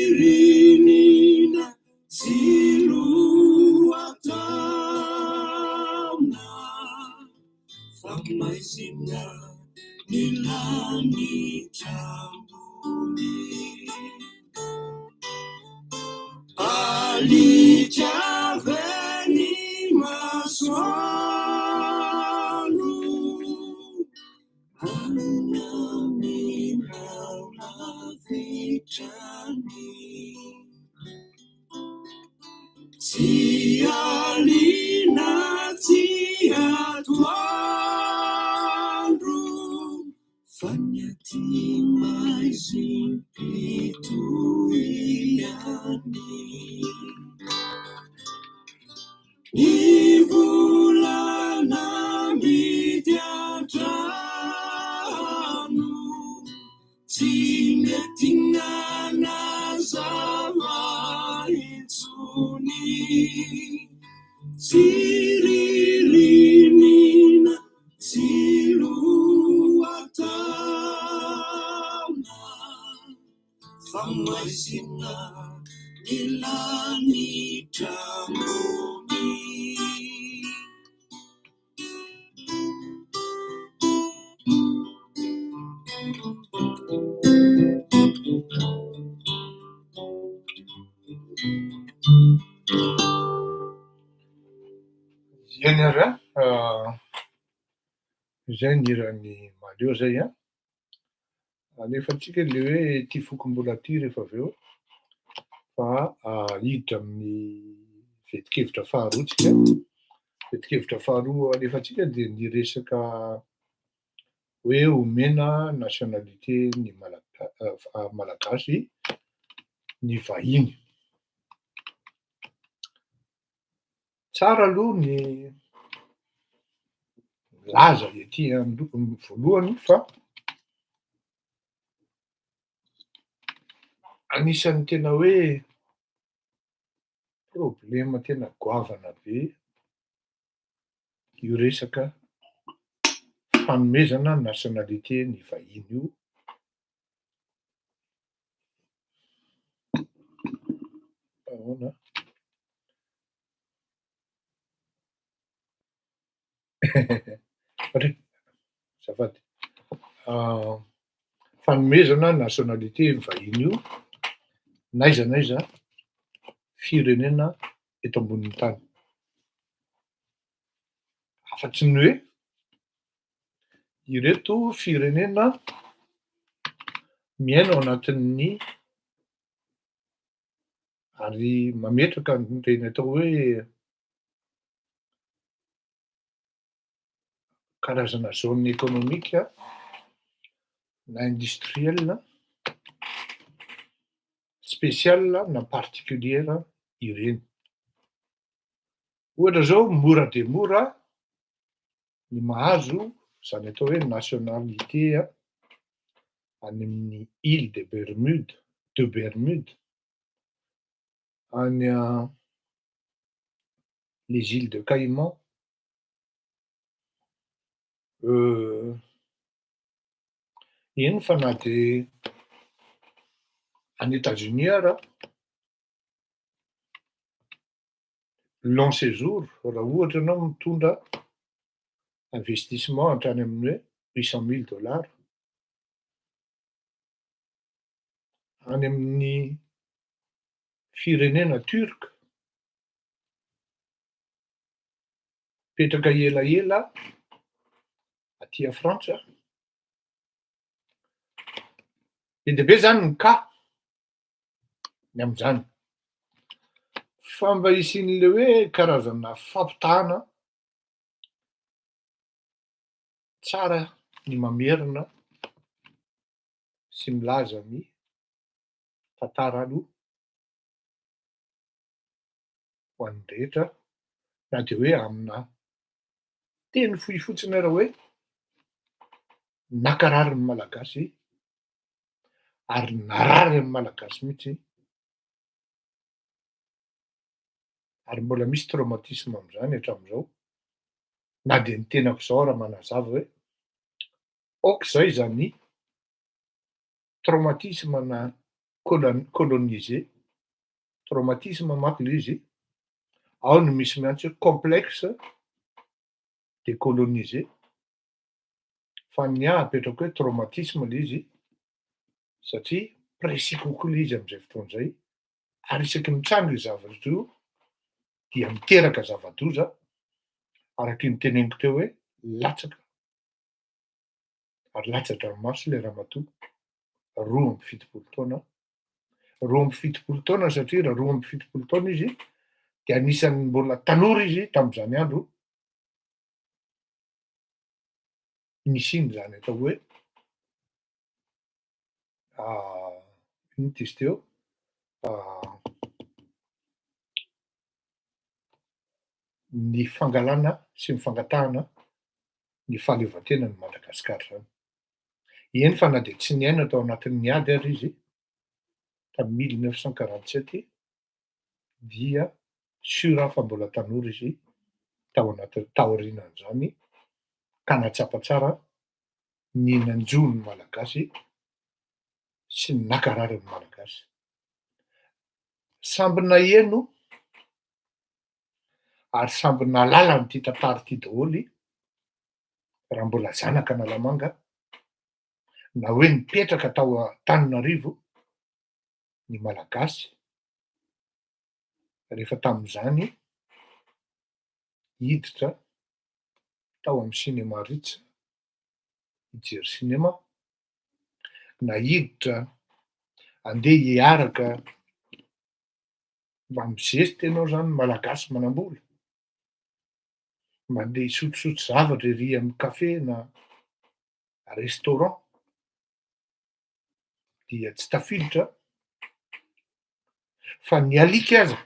ririnina, tsy lohataona, fa maizina ny lanitra ambony. Alika ve ny masoandro any aminao lavitra any? Tsy alina, tsy atoandro, fa ny aty maizim-pito ihany. Ny volana amidy an-trano tsy nety nanazava intsony. Tsy ririnina, tsy lohataona, fa maizina ny lanitra ambony. Eny ary an, izay ny hiran'i Mahaleo zay an. Alefantsika le hoe ty foko mbola ty rehefa avy eo fa hiditra amin'ny vetin-kevitra faharoa tsika. Vetin-kevitra faharoa alefantsika dia ny resaka. hoe omena nationalité ny Malaga- malagasy ny vahiny. Tsara aloha ny milaza ety aloha voalohany fa anisan'ny tena hoe problema tena goavana be io resaka fanomezana nationalité ny vahiny io. Ahoana? Azafady. Fanomezana nationalité ny vahiny io, n'aiza n'aiza firenena eto ambonin'ny tany. Afa-tsy ny hoe ireto firenena miaina ao anatin'ny ary mametraka an'ireny atao hoe karazana zone économique na industriel spécial na particulière ireny. Ohatra zao mora dia mora ny mahazo zany atao hoe nationalité any amin'ny île de Bermude de Bermude, any les îles de Caïmans, eny fa na de any Etats-Unis ara, long séjour raha ohatra ianao mitondra investissement hatrany amin'ny hoe huit cent mille dollars, any amin'ny firenena turque, mipetraka elaela aty a Frantsa, be dia be zany ny cas ny am'zany. Fa mba hisian'le hoe karazana fampitahana, tsara ny mamerina sy milaza ny tantara aloha ho an'ny rehetra na de hoe amina teny fohy fotsiny ara hoe nankarary ny Malagasy ary narary an'ny Malagasy mihitsy ary mbola misy traumatisme am'zany hatram'izao na de ny tenako zao ara manazava hoe aoka izay zany traumatisme na colonisé, traumatisme manko le izy, ao no misy miantso hoe complexe décolonisé, fa ny ahy apetrako hoe traumatisme le izy satria précis kokoa le izy am'izay fotoana zay, ary isaky mitranga io zavatra io dia miteraka zava-doza araky ny teneniko teo hoe latsaka ary latsa-dranomaso le ramatoa 72 taona, 72 taona satria raha 72 taona izy de anisan'ny mbola tanora izy tam'izany andro nisiany zany atao hoe ino ty izy teo, ny fangalana sy ny fangatahana ny fahaleovantenan'i Madagasikara zany. Eny fa na de tsy niaina tao anatin'ny ady ary izy tamy 1947 dia sûr aho fa mbola tanora izy tao anaty taorianan'izany ka nahatsapa tsara ny nanjo ny Malagasy sy ny nankarary ny Malagasy. Samby naheno ary samby nahalala an'ity tantara ity daholo raha mbola zanaka Analamanga na hoe nipetraka tao Antananarivo ny Malagasy rehefa tamin'izany hiditra tao amin'ny cinéma Ritz hijery cinéma na hiditra andeha hiaraka mba mizesta ianao zany Malagasy manam-bola, mandeha hisotrosotro zavatra ery amin'ny kafe na. restaurant dia tsy tafiditra, fa ny alika aza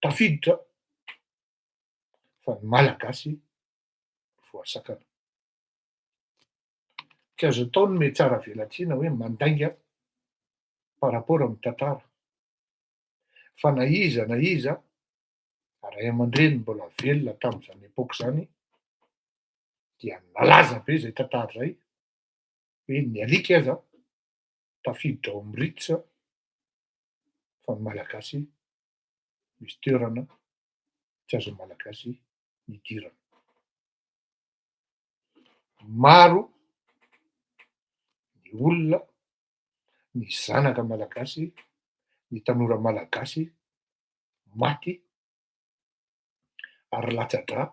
tafiditra, fa ny Malagasy voasakana. Tsy azo atao ny mihatsara velatsihy na hoe mandainga par rapport amin'ny tantara, fa na iza na iza ray aman-dreny mbola velona tamin'izany époque zany dia nalaza be zay tantara zay hoe ny alika aza tafiditra ao amin'ny Ritz fa ny Malagasy misy toerana tsy azon'ny Malagasy nidirana. Maro ny olona, ny zanaka malagasy, ny tanora malagasy maty ary latsa-drà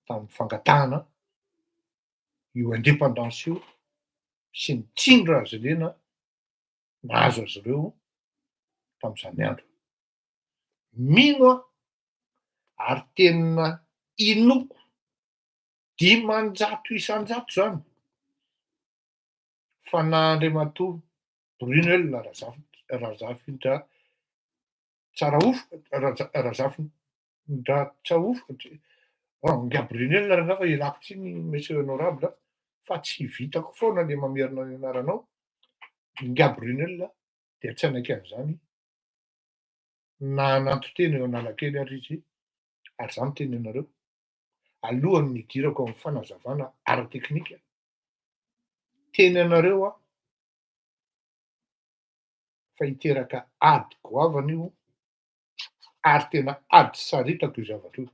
tamin'ny fangatahana io indépendance io sy ny tsindry azo lena nahazo azy ireo tamin'izany andro. Mino aho ary tena inoako 500% zany fa na Andriamatoa Brunel Razafindra Tsarahofa, Razafindratsahofa, Ingahy Brunel rangahy fa ialako tsiny Monsieur Honorable fa tsy vitako foana le mamerina ny anaranao, Ingahy Brunel dia tsy hanaiky an'izany na hananton-tena eo Analakely ary izy, ary za miteny anareo, alohan'ny hidirako amin'ny fanazavana ara-teknika, teny anareo aho fa hiteraka ady goavana io ary tena ady saritako io zavatra io.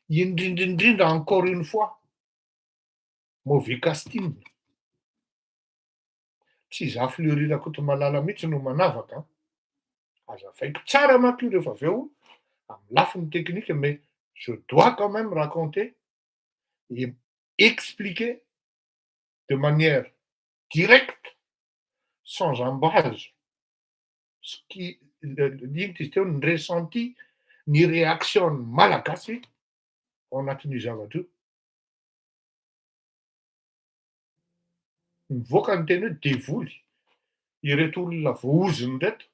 Indrindra indrindra encore une fois, mauvais casting. Tsy izaho Fleury Rakotomalala mihitsy no manavaka an! Azavaiko tsara manko io rehefa avy eo amin'ny lafiny teknika mais je dois quand même raconter et expliquer de manière directe sans ambages ce qui ino izy teo ny ressenti, ny réaction ny Malagasy ao anatin'io zavatra io. Mivoaka ny teny hoe devoly ireto olona voaozona ireto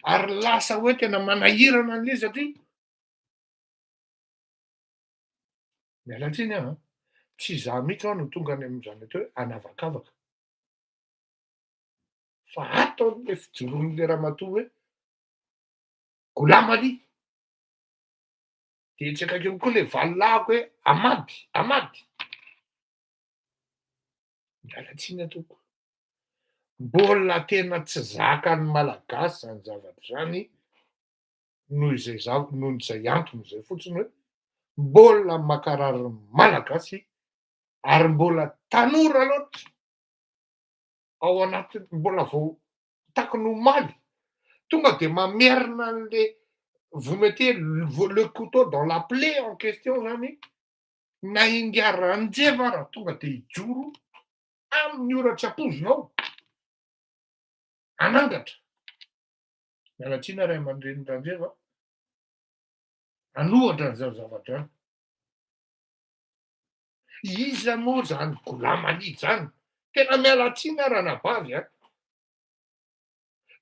ary lasa hoe tena manahirana an'ilay izy satria miala tsiny aho an, tsy izaho mihitsy aho no tonga any amin'izany atao hoe hanavakavaka fa ato amin'ilay fijoroan'ilay ramatoa hoe Ghulam Ali dia etsy akaiky eo koa ilay valilahako hoe Ahmad, Ahmad. Miala tsiny aho tompoko. Mbola tena tsy zakan'ny Malagasy izany zavatra izany noho izay zav- noho izay antony izay fotsiny hoe mbola mankarary ny Malagasy ary mbola tanora loatra ao anatin'ny mbola vao takony omaly tonga de mamerina an'le vous mettez le couteau dans la plaie en question zany. Na ingahy Ranjeva ara tonga de hijoro amin'ny ora tsy ampoizinao hanangatra, miala tsiny aho ray aman-dreny Ranjeva, hanohatra an'izany zavatra zany. Iza moa zany Ghulam Ali zany? Tena miala tsiny aho ranabavy a!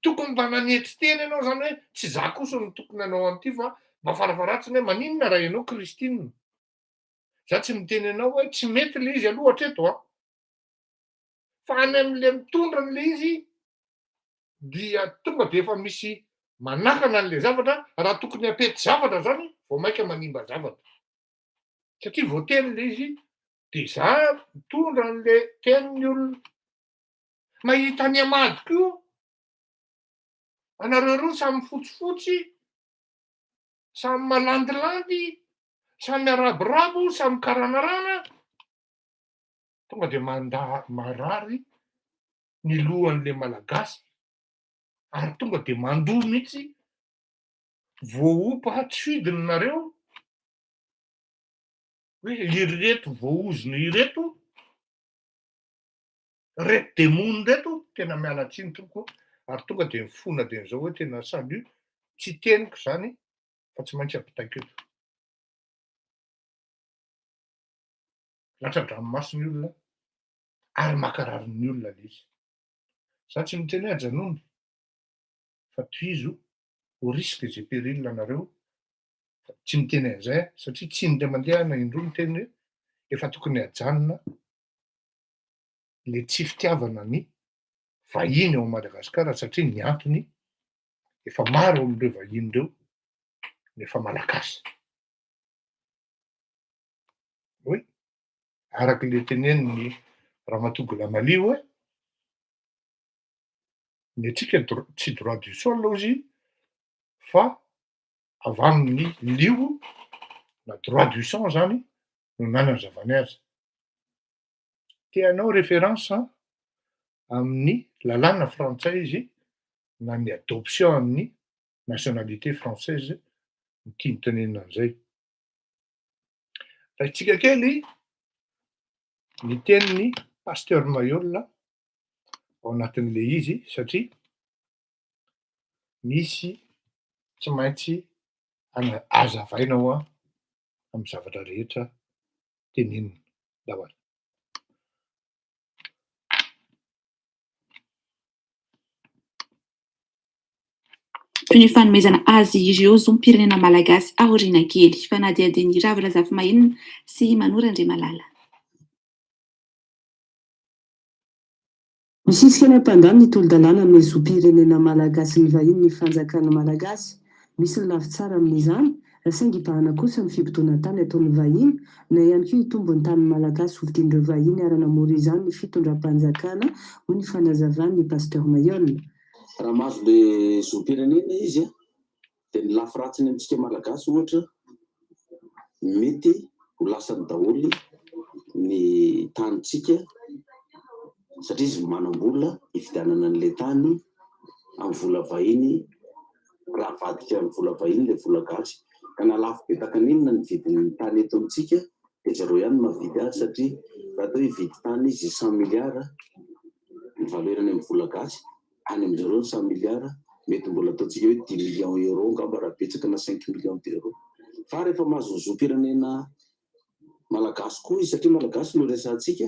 Tokony mba nanetry tena ianao zany hoe tsy za kosa no tokony hanao an'ity fa mba farafaharatsiny hoe maninona raha ianao Christine? Za tsy miteny anao hoe tsy mety le izy aloha hatreto an! Fa any amin'le mitondra an'le izy dia tonga de efa misy manakana an'le zavatra, raha tokony hampety zavatra zany vao maika manimba zavatra. Satria voateny le izy de za mitondra an'le tenin'ny olona. Mahita an'i Ahmad koa anareo roa samy fotsifotsy, samy malandilandy, samy arabirabo, samy karanarana, tonga de manda marary ny lohan'le Malagasy ary tonga de mandoa mihitsy, voaompa tsy fidiny nareo hoe ireto voaozona ireto. Reto demony reto tena miala tsiny tompoko ary tonga de mifona de zao hoe tena salut tsy teniko zany fa tsy maintsy ampitaiko eto. Latsa-dranomaso ny olona ary mankarary ny olona le izy. Za tsy miteny hoe ajanony fa tohizo au risque et péril anareo fa tsy miteny an'izay aho satria tsy indray mandeha aho na indroa niteny hoe efa tokony hajanona le tsy fitiavana ny vahiny ao Madagasikara satria ny antony efa maro amin'ireo vahiny ireo no efa malagasy. Oui, araky le tenenin'ny Ramatoa Goulamaly hoe ny antsika tsy droit du sol hozy fa avy amin'ny lio na droit du sang zany no nanazavany azy. Te hanao référence amin'ny lalàna frantsay izy na ny adoption amin'ny nationalité française no tiany tenenina an'izay. Raisitsika kely ny tenin'ny Pasteur Mailhol ao anatin'le izy satria misy tsy maintsy azavaina hoa amin'ny zavatra rehetra tenenina. Ndao ary. Toy ny fanomezana azy ireo zom-pirenena malagasy aoriana kely. Fanadihadian'i Ravo Razafimahenina sy Mano Randriamalala. Misisika ny hampandany ny tolo-dalàna amin'ny zom-pirenena malagasy ny vahiny ny fanjakana malagasy. Misy ny lafy tsara amin'izany, saingy hibahana kosa ny fibodoana tany ataon'ny vahiny, na ihany koa hitombo ny tanin'ny malagasy hovidian'ireo vahiny ara-namory izany ny fitondram-panjakana, hoy ny fanazavan'ny Pasteur Mailhol. Raha mahazo le zom-pirenena izy dia ny lafy ratsiny amintsika malagasy ohatra mety ho lasany daholo ny tanintsika satria izy manam-bola hividianana an'ilay tany amin'ny vola vahiny, raha avadika amin'ny vola vahiny ilay vola gasy ka na lafo be tahaka ny inona ny vidin'ny tany eto amintsika dia zareo ihany no mahavidy azy satria raha atao hoe hividy tany izy cent milliards ny valeur-ny amin'ny vola gasy any amin-dry zareo ny cent milliards, mety mbola ataontsika hoe dix millions euros angamba raha betsaka na cinq millions d'euros. Fa rehefa mahazo ny zom-pirenena malagasy koa izy, satria malagasy no resahantsika,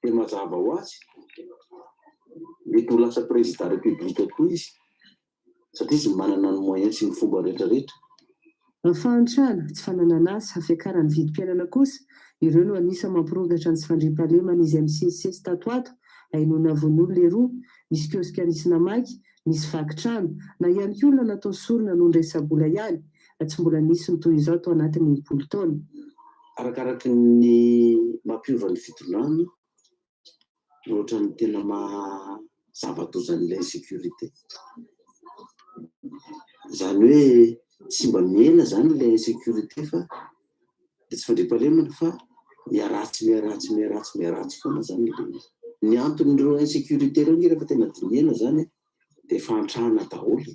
dia mazava ho azy, mety ho lasa président république koa izy. Satria izy manana ny moyen sy ny fomba rehetra rehetra. Fahantrana, tsy fananan'asa, fiakaran'ny vidim-piainana kosa, ireo no anisan'ny mampirongatra ny tsy fandriampahalemana izay misesisesy tato ato, ahenoana vono olona eroa, nisy kiosika nisy namaky, nisy vaky trano, na ihany koa olona natao sorona noho ny resa-bola ihany, tsy mbola nisy ny toy izao tao anatin'ny 60 taona. Arakaraky ny mampiova ny fitondrana no ohatran'ny tena maha zava-doza an'ilay insécurité. Izany hoe tsy mba mihena izany ilay insécurité fa ilay tsy fandriampahalemana fa miharatsy miharatsy miharatsy miharatsy foana izany ilay izy. Ny anton'ireo insécurité ireo ange rehefa tena dinihana izany dia fahantrana daholo.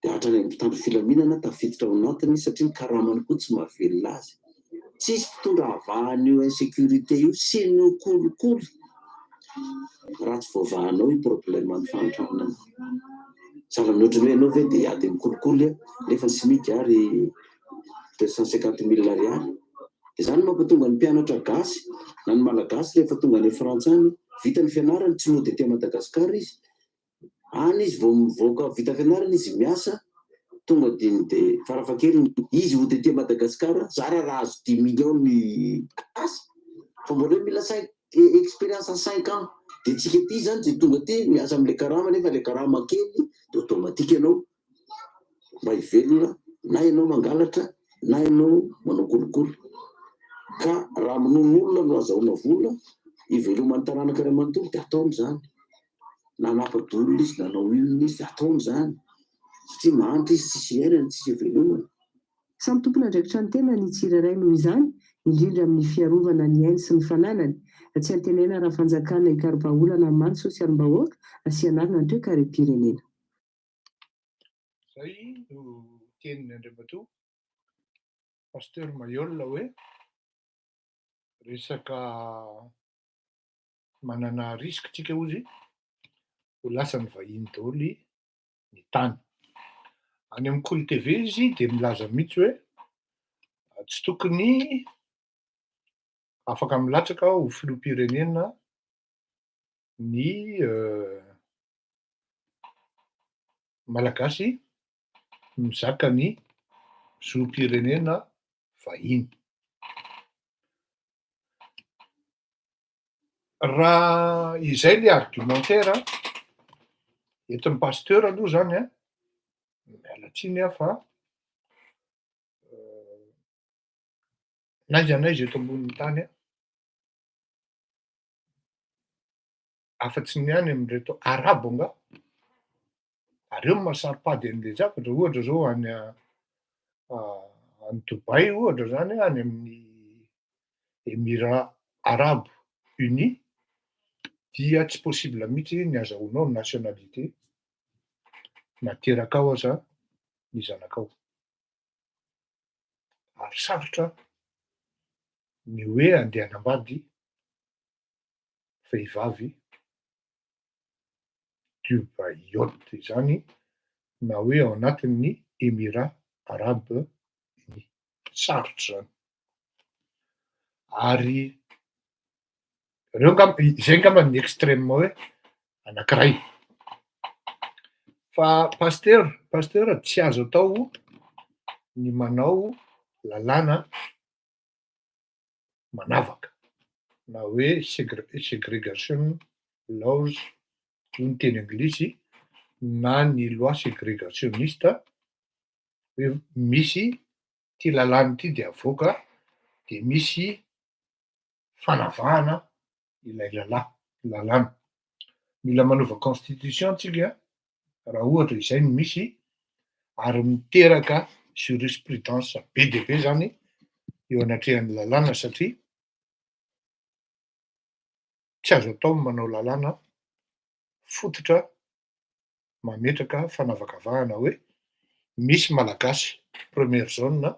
dia hatrany amin'ny mpitandro filaminana tafiditra ao anatiny satria ny karamany koa tsy mahavelona azy. Tsisy mpitondra havaha an'io insécurité io sy ny kolikoly raha tsy voavahanao io problème ny fahantrana io. Sahala amin'ny ohatran'ny hoe ianao ve dia hiady amin'ny kolikoly nefa ny smic ary 250 mille ariary. Dia izany no mampatonga ny mpianatra gasy na ny malagasy rehefa tonga any Frantsa any, vita ny fianarany tsy mody aty Madagasikara izy Any izy vao mivoaka vita fianarana izy miasa tonga dia ny dia farafahakeliny izy hody aty Madagascar zara raha azo dix millions ny asa fa mbola hoe mila cinq experience cinq ans dia tsika aty zany dia tonga aty miasa amle karama nefa le karama kely dia automatique ianao mba hivelona na ianao mangalatra na ianao manao kolikoly ka raha minono olona no azahoana vola hiveloman'ny taranaka iray manontolo dia ataony izany Nanapa-dolona izy, nanao inona izy, ataony izany satria mahantra izy, tsisy iainana, tsisy ivelomana. Samy tompon'andraikitra ny tenany ny tsirairay noho izany, indrindra amin'ny fiarovana ny ainy sy ny fananany. Tsy antenaina raha fanjakana hikaro-bahaolana hamaha ny sosialim-bahoaka sy hanarina ny toekarem-pirenena. Zay no tenin'i Andriamatoa Pasteur Mailhol hoe resaka manana risque tsika ozy ho lasan'ny vahiny daholo ny tany. Any amin'ny Kolo TV izy dia milaza mihitsy hoe tsy tokony Afaka milatsaka ho filoham-pirenena ny Malagasy mizaka ny zom-pirenena vahiny. Raha izay le argumentaire entin'ny pasteur aloha zany an, miala tsiny aho fa n'aiza n'aiza eto ambonin'ny tany an, afa-tsy ny any amin'ireto arabo angaha, ary eo no maha-saro-pady an'le zavatra, ohatra zao any any Dubaï ohatra zany, any amin'ny Emirats Arabes Unis, dia tsy possible mihitsy ny azahoanao nationalité na terakao aza ny zanakao. Ary sarotra ny hoe andeha hanambady vehivavy Dubaïote izany na hoe ao anatin'ny Emirats Arabes Unis. Sarotra izany. Ary ireo angamba, izay angamba ny extrême hoe anankiray. Fa pasitera, pasitera tsy azo atao ny manao lalàna manavaka na hoe segregation laws hoy ny teny anglisy na ny loi ségrégationniste hoe misy ity lalàna ity dia avoaka de misy fanavahana ilay lalà, lalàna. Mila manova constitution tsika raha ohatra izay no misy ary miteraka jurisprudence be dia be zany eo anatrehan'ny lalàna satria tsy azo atao ny manao lalàna fototra mametraka fanavakavahana hoe misy malagasy première zone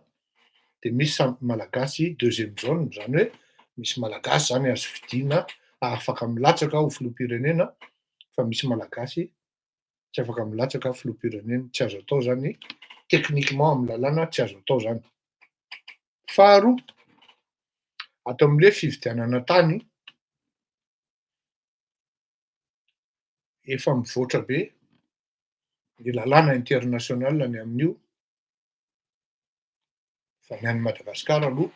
de misy samy malagasy deuxième zone, zany hoe misy malagasy zany azo fidiana afaka milatsaka ho filoham-pirenena fa misy malagasy tsy afaka milatsaka filoham-pirenena, tsy azo atao zany techniquement amin'ny lalàna tsy azo atao zany. Faharoa, ato amin'le fividianana tany efa mivoatra be ny lalàna international ny amin'io, fa ny an'i Madagasikara aloha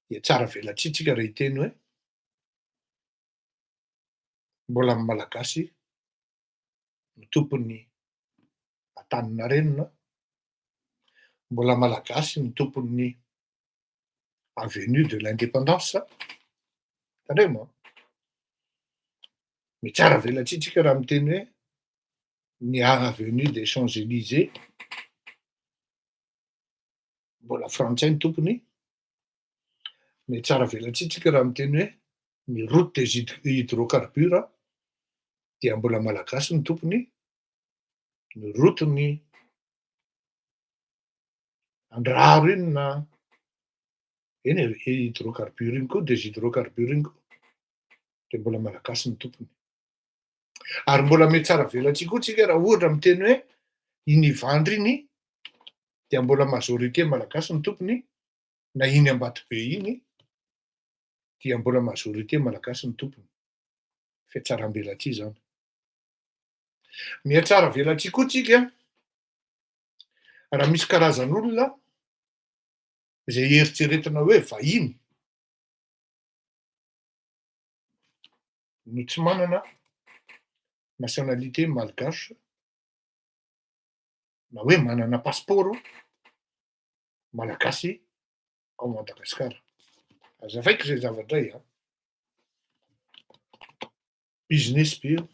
dia tsara velatsihy tsika raha hiteny hoe mbola ny Malagasy no tompon'ny Antaninarenina, mbola Malagasy no tompon'ny avenue de l'indépendance, tandremo an! Mitsara velatsihy tsika raha miteny hoe ny avenue des Champs Elysées mbola frantsay ny tompony, mitsara velatsihy tsika raha miteny hoe ny route des hydrocarbures dia mbola malagasy ny tompony, ny route ny Andraharo iny na eny e, hydrocarbure iny koa, des hydrocarbures iny koa de mbola malagasy ny tompony. Ary mbola mihatsara velatsihy koa tsika raha ohatra miteny hoe iny Ivandry iny dia mbola majorité malagasy ny tompony, na iny Ambatobe iny dia mbola majorité malagasy ny tompony. Fihatsaram-belatsihy zany. Mihatsara velatsihy koa tsika Raha misy karazan'olona izay eritreretina hoe vahiny no tsy manana nationalité malgache na hoe manana passeport malagasy ao Madagasikara. Azavaiko izay zavatra izay an! Business be io.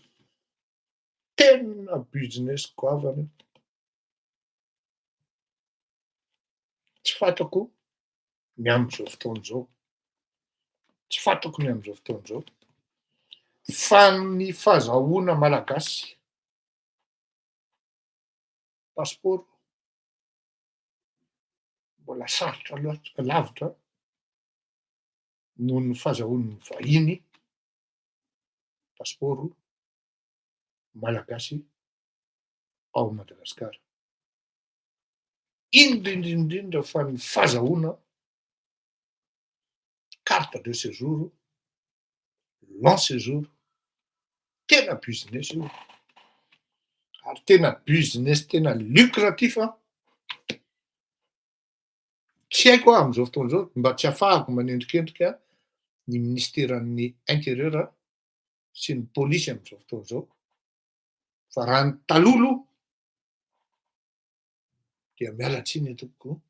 Tena business goavana io. Tsy fantako ny amin'izao fotoana izao. Tsy fantako ny amin'izao fotoana izao. Fa ny fazahoana malagasy passeport mbola sarotra loatra lavitra noho ny fazahoan'ny vahiny passeport malagasy ao Madagasikara. Indrindra indrindra fa ny fazahoana Carte de séjour, long séjour, tena business io ary tena business tena lucratif an! Tsy haiko aho amin'izao fotoana izao mba tsy afahako manendrikendrika ny minisiteran'ny intérieur sy ny polisy amin'izao fotoana izao fa raha ny taloha aloha dia miala tsiny tompoko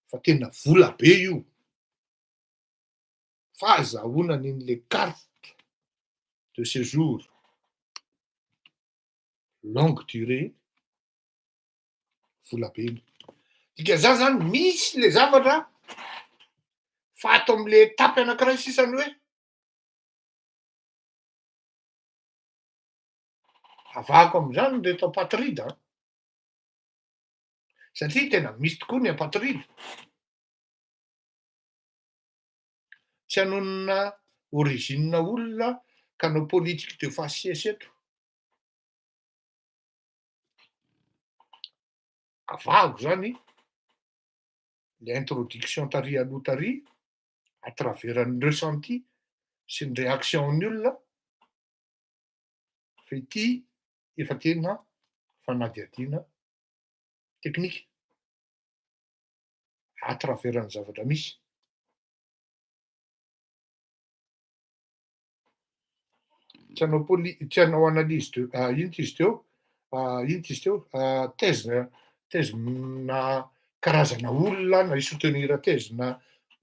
fa tena vola be io fahazahoana an'iny le carte de séjour longue durée vola be iny. Dikan'izany zany misy le zavatra fa ato am'le étape anankiray sisa ny hoe avahako am'izany reto apatride an, satria tena misy tokoa ny apatride. Tsy hanonona origine olona ka hanao politique de faciès eto. Avahako zany le introduction tary aloha tary à travers ny ressenti sy ny réaction-n'ny olona fa ity efa tena fanadihadiana teknika à travers ny zavatra misy. Tsy hanao poli- tsy hanao analyse de inona ty izy teo, inona ty izy teo, thèse thèse-na karazana olona na hi-soutenir thèse-na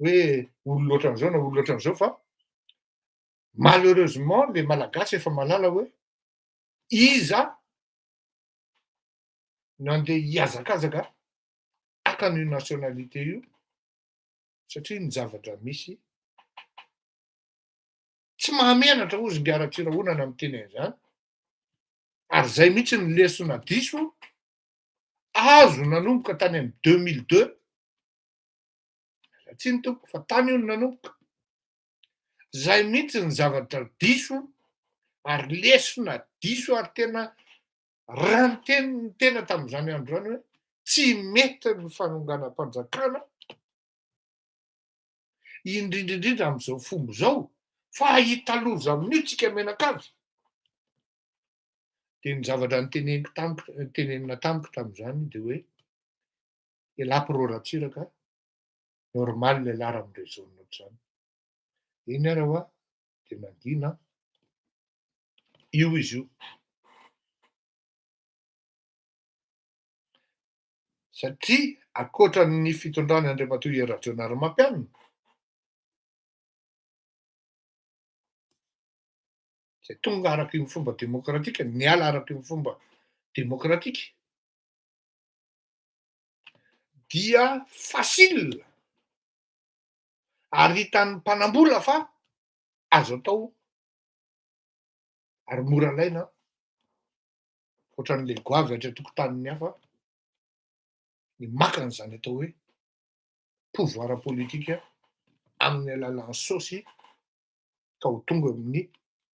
hoe olona ohatran'izao na olona ohatran'izao fa malheureusement le malagasy efa mahalala hoe iza no andeha hihazakazaka haka an'io nationalité io satria ny zavatra misy Tsy mahamenatra hozy ingahy Ratsirahonana miteny an'izany, ary zay mihitsy ny lesona diso azo nanomboka tany amin'ny 2002, miala tsiny tompoko fa tany io no nanomboka, zay mihitsy ny zavatra diso ary lesona diso ary tena raha niteny ny tena tamin'izany andro izany hoe tsy mety ny fanonganam-panjakana, indrindra indrindra amin'izao fomba izao fa hahita loza amin'io tsika mianakavy, dia ny zavatra noteneniko tamiko, notenenina tamiko tamin'izany dia hoe elah pro Ratsiraka, normal elah raha mi-raisonne ohatr'izany. Eny ary hoa dia nangina an, io izy io. Satria ankoatra ny fitondrany Andriamatoa Hery Rajaonarimampianina, izay tonga araky ny fomba demokratika, niala araky ny fomba demokratika, dia facile ary hitan'ny mpanambola fa azo atao ary mora alaina ohatran'le goavy hatry an-tokotanin'ny hafa ny maka an'izany atao hoe pouvoir politique amin'ny alalan'ny saosy ka ho tonga amin'ny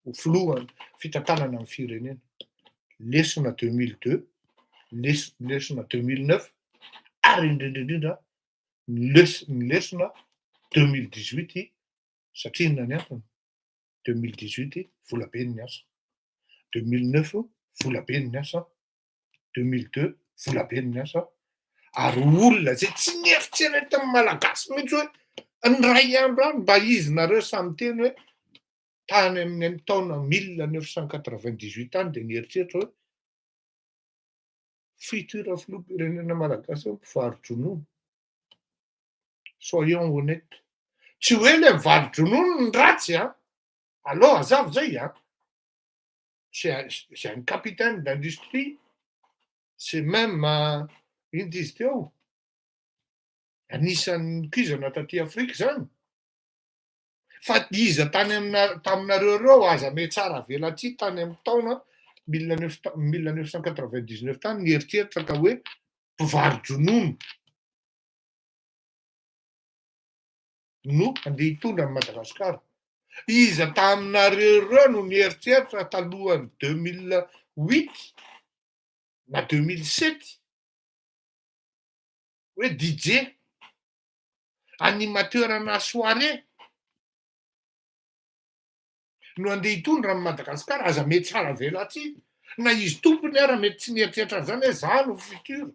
ho filohan'ny fitantanana ny firenena. Lesona 2002, lesona 2009 ary indrindra indrindra ny ny lesona 2018 satria inona ny antony? 2018 volabe ny asa, 2009 volabe ny asa, 2002 volabe ny asa ary olona zay tsy nieritreretin'ny malagasy mihitsy hoe ny ray andro any mba izy nareo samy miteny hoe tany amin'ny taona 1998 tany de nieritreritra hoe futur filoham-pirenena malagasy mpivaro-dronono. Soyons honnêtes. Tsy hoe le mivaro-dronono ny ratsy an, alou azava zay an. C'est un capitaine d'industrie, c'est même ino ty izy teo, anisan'ny nikizana taty Afrika zany. Fa iza tany amina taminareo reo aza mihatsara velatsihy tany amin'ny taona mille neuf 1999 tany nieritreritra ka hoe mpivaro-dronono no andeha hitondra an'i Madagasikara. Iza taminareo ireo no nieritreritra talohan'ny 2008 na 2007 hoe DJ? Animateur-na soirée no andeha hitondra an'i Madagasikara, aza mety tsara velatsihy, na izy tompony ara mety tsy nieritreritra an'izany hoe za no futur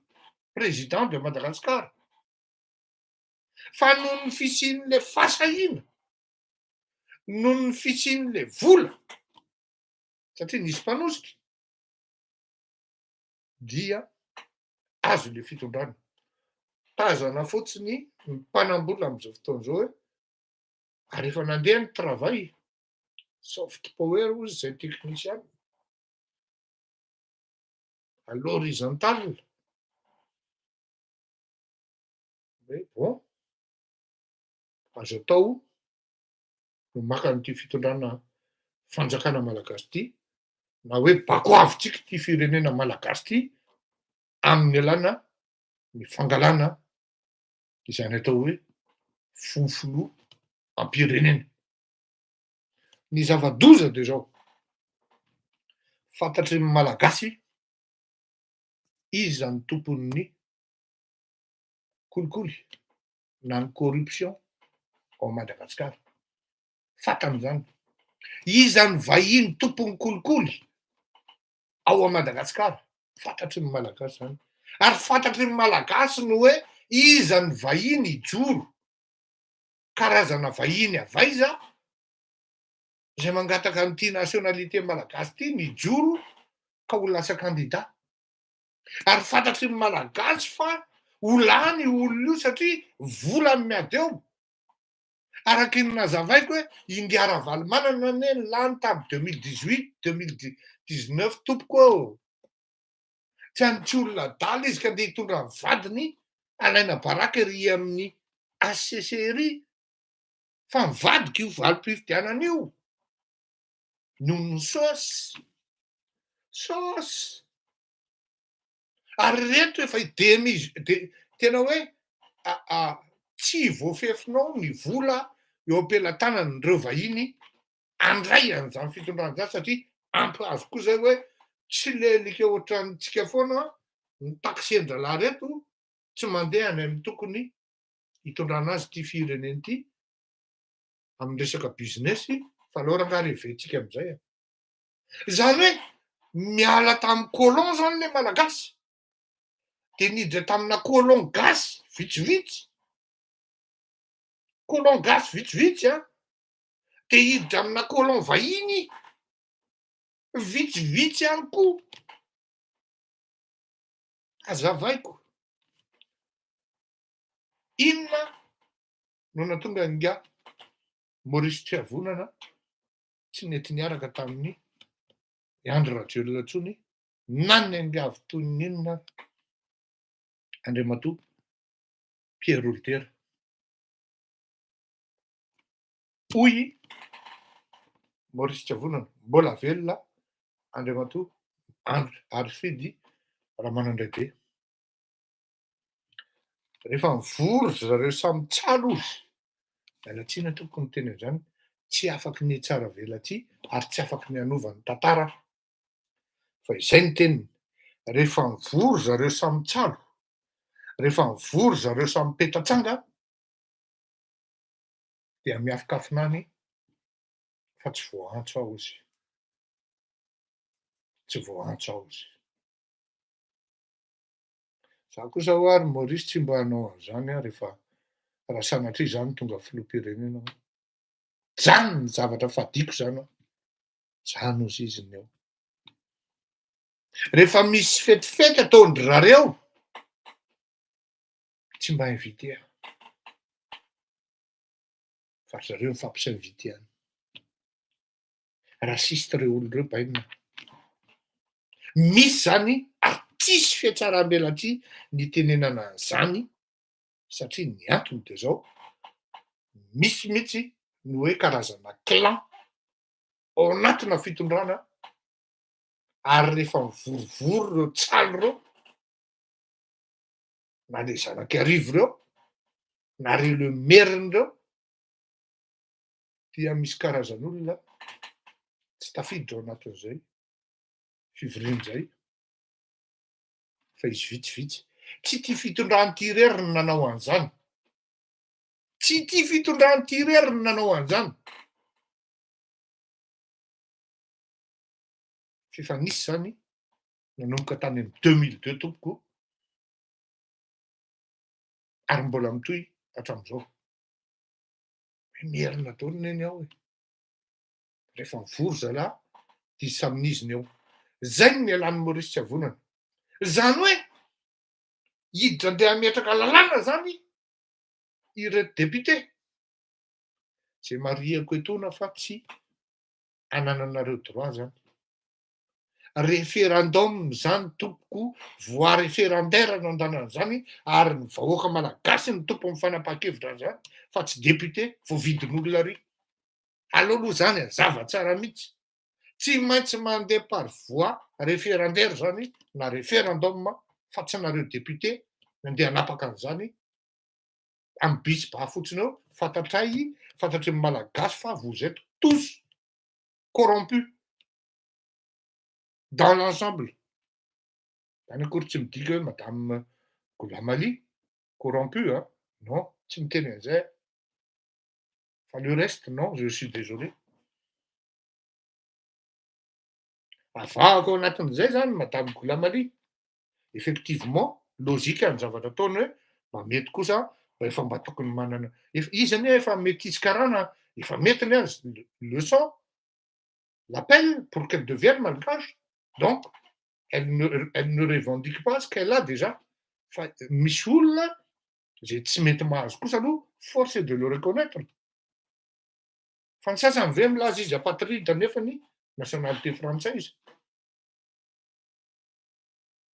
président de Madagascar, fa noho ny fisian'le fahasahiana, noho ny fisian'le vola, satria nisy mpanosika, dia azo le fitondrana. Tazana fotsiny ny mpanambola amin'izao fotoana izao hoe ary efa nandeha ny travail, soft power hozy izay teknisiana, à l'horizontale, hoe bon, azo atao no maka an'ity fitondrana fanjakana malagasy ity, na hoe bakoavintsika ity firenena malagasy ity amin'ny alàna ny fangalana izany atao hoe filoham-pirenena. Ny zava-doza dia izao, fantatry ny Malagasy iza ny tompon'ny kolikoly na ny corruption ao Madagasikara. Fantany izany. Iza ny vahiny tompon'ny kolikoly ao Madagasikara? Fantatry ny Malagasy izany. Ary fantatry ny Malagasy ny hoe iza ny vahiny hijoro, karazana vahiny avy aiza izay mangataka an'ity nationalité malagasy ity mijoro ka ho lasa kandida. Ary fantatry ny Malagasy fa ho lany io olona io satria vola no miady eo. Araky ny nazavaiko hoe Ingahy Ravalomanana anie ny lany tamin'ny 2018, 2019 tompoko ô. Tsy any tsy olona adala izy ka ndeha hitondra ny vadiny alaina baraka ery amin'ny HCC ery fa mivadika io valim-pifidianana io noho ny saosy, saosy. Ary ireto efa demi de tena hoe tsy voafefinao ny vola eo am-pelatanan'ireo vahiny handray an'izany fitondrana izany satria ampy azy koa zay hoe tsy lelika ohatrantsika foana ny taxi-ndralahy reto tsy mandeha any amin'ny tokony hitondrana azy ity firenena ity amin'ny resaka business fa aleo rangaha reventsika amin'izay e. Izany hoe miala tamin'ny colon zany le malagasy de niditra tamina colon gasy vitsivitsy, colon gasy vitsivitsy an, de hiditra amina colon vahiny vitsivitsy ihany koa. Hazavaiko, inona no nahatonga an'ingahy Maurice Tsiavonana tsy nety niaraka tamin'i Andry Rajoelina intsony na niangavy toy ny inona ary Andriamatoa Pierre Roltera. Hoy i Maurice Tsiavonana, mbola velona Andriamatoa Andry Harifidy Ramanandraibe. Rehefa mivory ry zareo samy tsalo ozy, miala tsiny aho tompoko miteny an'izany, tsy afaky ny hitsara velatsihy ary tsy afaky ny hanova ny tantara aho, fa izay ny teniny, rehefa mivory zareo samy tsalo, rehefa mivory zareo samy petatsanga dia miafokafona any fa tsy voaantso aho ozy, tsy voaantso aho ozy. Za kosa ho'a ry Maurice tsy mba hanao an'izany aho rehefa raha sanatria za no tonga filoham-pirenena ho'a. Zany ny zavatra fadiako zany ho'a. Zany hozy izy ny eo. Rehefa misy fetifety ataon-dry zareo, tsy mba invité aho. Fa ry zareo mifampi-s'inviter any. Raciste reo olona reo bainina. Misy zany ary tsisy fihatsaram-belatsihy nitenenana an'izany satria ny antony de zao, misy mihitsy ny hoe karazana clan ao anatina fitondrana ary rehefa mivorivory reo tsalo reo na le zanak'Iarivo reo na reo le merina reo dia misy karazan'olona tsy tafiditra ao anatin'izay fivoriana izay fa izy vitsivitsy. Tsy ity fitondrana ity irery no nanao an'izany. Tsy ity fitondrana ity irery no nanao an'izany. F'efa nisy izany nanomboka tany amin'ny 2002 tompoko ary mbola mitohy hatramin'izao. Hoe merina daholo neny ao e. Rehefa mivory zalahy dia samy nizina eo. Zay no nialan'i Maurice Tsiavonana. Izany hoe hiditra andeha hametraka lalàna zany ireto député. Izay marihako etoana fa tsy anananareo droit zany. Référendum zany tompoko, voie référendaire no andanana an'izany ary ny vahoaka malagasy no tompon'ny fanapahan-kevitra an'izany fa tsy député voavidin'olona ary. Aleo aloha zany hazava tsara mihitsy. Tsy maintsy mandeha par voie référendaire zany na référendum fa tsy nareo député no andeha hanapaka an'izany amin'ny bisy ba fotsiny eo, fantatray, fantatry ny malagasy fa vous êtes tous corrompus dans l'ensemble. Zany akory tsy midika hoe madame Goulamali corrompu a, non, tsy miteny an'izay aho. Fa le reste non, je suis désolé. Avahako ao anatin'izay zany madame Goulamali. Effectivement, logique ny zavatra ataony hoe mba mety kosa mba efa mba tokony manana, efa izy anie efa metisy karana, efa mety ny azy le sang l'appelle pour qu'elle devienne malgache. Donc, elle ne revendique pas ce qu'elle a déjà. Fa misy olona zay tsy mety mahazo kosa aloha, force est de le reconnaître. Fa ny sasany ve milaza izy apatride nefany nationalité frantsay izy.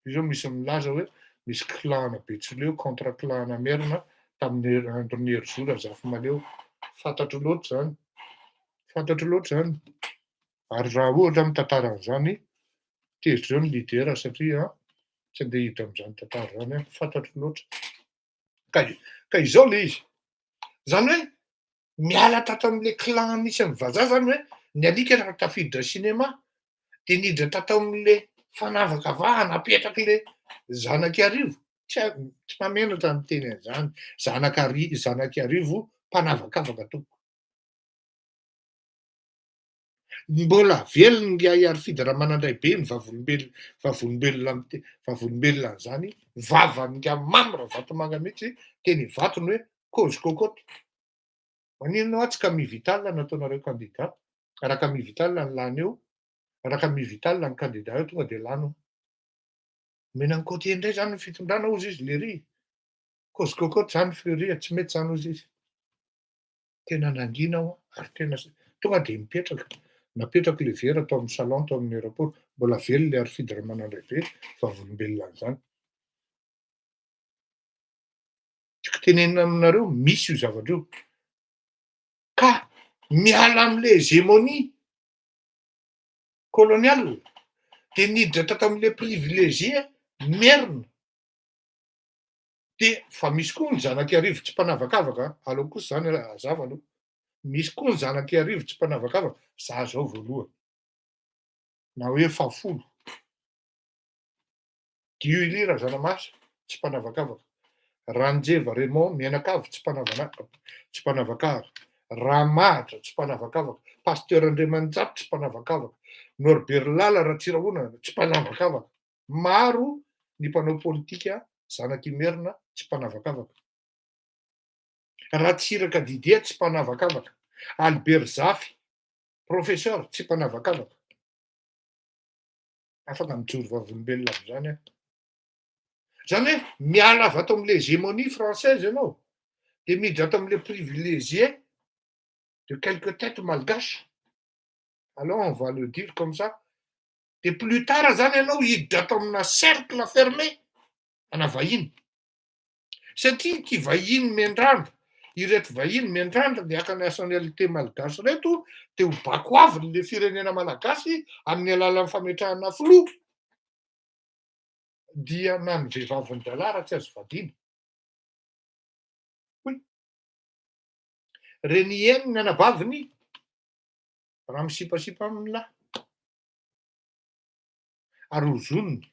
Io zao misy milaza hoe misy clan Betsileo contre clan Merina tamin'ny andron'ny Herizora Zafimaleo. Fantatro loatra zany. Fantatro loatra zany. Ary raha ohatra mitantaran'izany, tezitra eo ny leader satria tsy andeha hiditra amin'izany tantara zany aho. Fantatro loatra. Ka izao le izy. Zany hoe miala tato amin'le clan nisy an'ny vazaha zany hoe ny alika raha tafiditra cinéma de niditra tato amin'le fanavakavahana apetraky le Zanak'Iarivo. Tsy mahamenatra ny teny an'izany. Zanak'Iarivo mpanavakavaka tompoko. Mbola velona ingahy Harifidy Ramanandraibe ny vavolombelona an'izany vavan'ingahy Mamy Ravatomanga mihitsy teny Ivato ny hoe cause cocotte. Maninona hoa tsy Camille Vital nataonareo candidat? Raha Camille Vital ny lany eo, raha Camille Vital ny candidat eo tonga de lany eo. Omena ny côté indray zany ny fitondrana hozy izy lery. Cause cocotte zany Fleury, tsy mety zany hozy izy. Tena nangina aho ary tena tonga de mipetraka. Napetrako le vera tao amin'ny salon tao amin'ny aéroport. Mbola velona le Harifidy Ramanandraibe vavolombelona an'izany. Tiako tenenina aminareo misy io zavatra io. Ka miala amin'le hégémonie coloniale de niditra tato amin'le privilégié merina. De fa misy koa ny Zanak'Iarivo tsy mpanavakavaka, aleo kosa zany hazava aloha. Misy koa ny Zanak'Iarivo tsy mpanavakavaka, za zao voalohany. Na hoe fahafolo. Diuly Razanamasy tsy mpanavakavaka. Ranjeva Raymond Mianakavy tsy mpanavakavaka. Ramahatra tsy mpanavakavaka. Pasteur Andriamanjato tsy mpanavakavaka. Norbert Lala Ratsirahonana tsy mpanavakavaka. Maro ny mpanao politika Zanak'Imerina tsy mpanavakavaka. Ratsiraka Didier tsy mpanavakavaka. Albert Zafy professeur tsy mpanavakavaka. Afaka mijoro vavolombelona amin'izany aho. Zany hoe miala avy ato amin'le hégémonie française ianao de miditra ato amin'le privilégié de quelques têtes malgaches. Alors on va le dire comme ça. De plus tard zany ianao hiditra ato amina cercle fermé ana vahiny. Satria ty vahiny miandrandra, ireto vahiny miandrandra ny haka nationalité malgache reto de ho bakoaviny le firenena malagasy amin'ny alalan'ny fametrahana filoha. Dia na ny vehivavin-drahalahy raha tsy azo vadiana. Hoy. Reny eny ny anabaviny raha misipasipa aminy lahy. Ary hozoniny.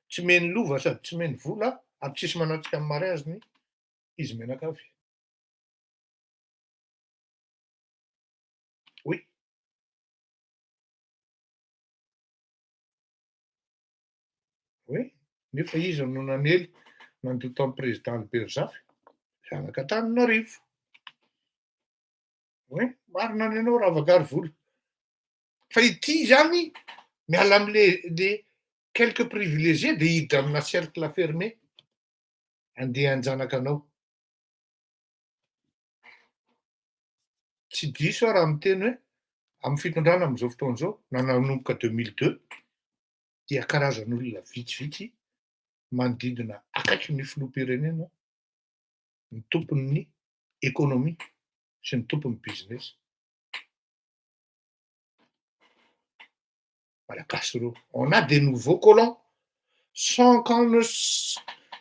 Tsy meny lova sady tsy meny vola ary tsisy manatrika amin'ny mariaziny izy mianakavy. Oui, nefa iza no nanely nandoto an'i président Albert Zafy? Zanak'Antananarivo. Oui, marina ny anao Ravakarivola. Fa ity zany miala am'le le quelques privilégiés de hiditra amina cercle fermé andeha hanjanaka anao. Tsy diso aho raha miteny hoe amin'ny fitondrana amin'izao fotoana izao na nanomboka 2002 dia karazan'olona vitsivitsy manodidina akaiky ny filoham-pirenena ny tompon'ny économie sy ny tompon'ny business. Malagasy ireo. On a des nouveaux colons sans qu'on ne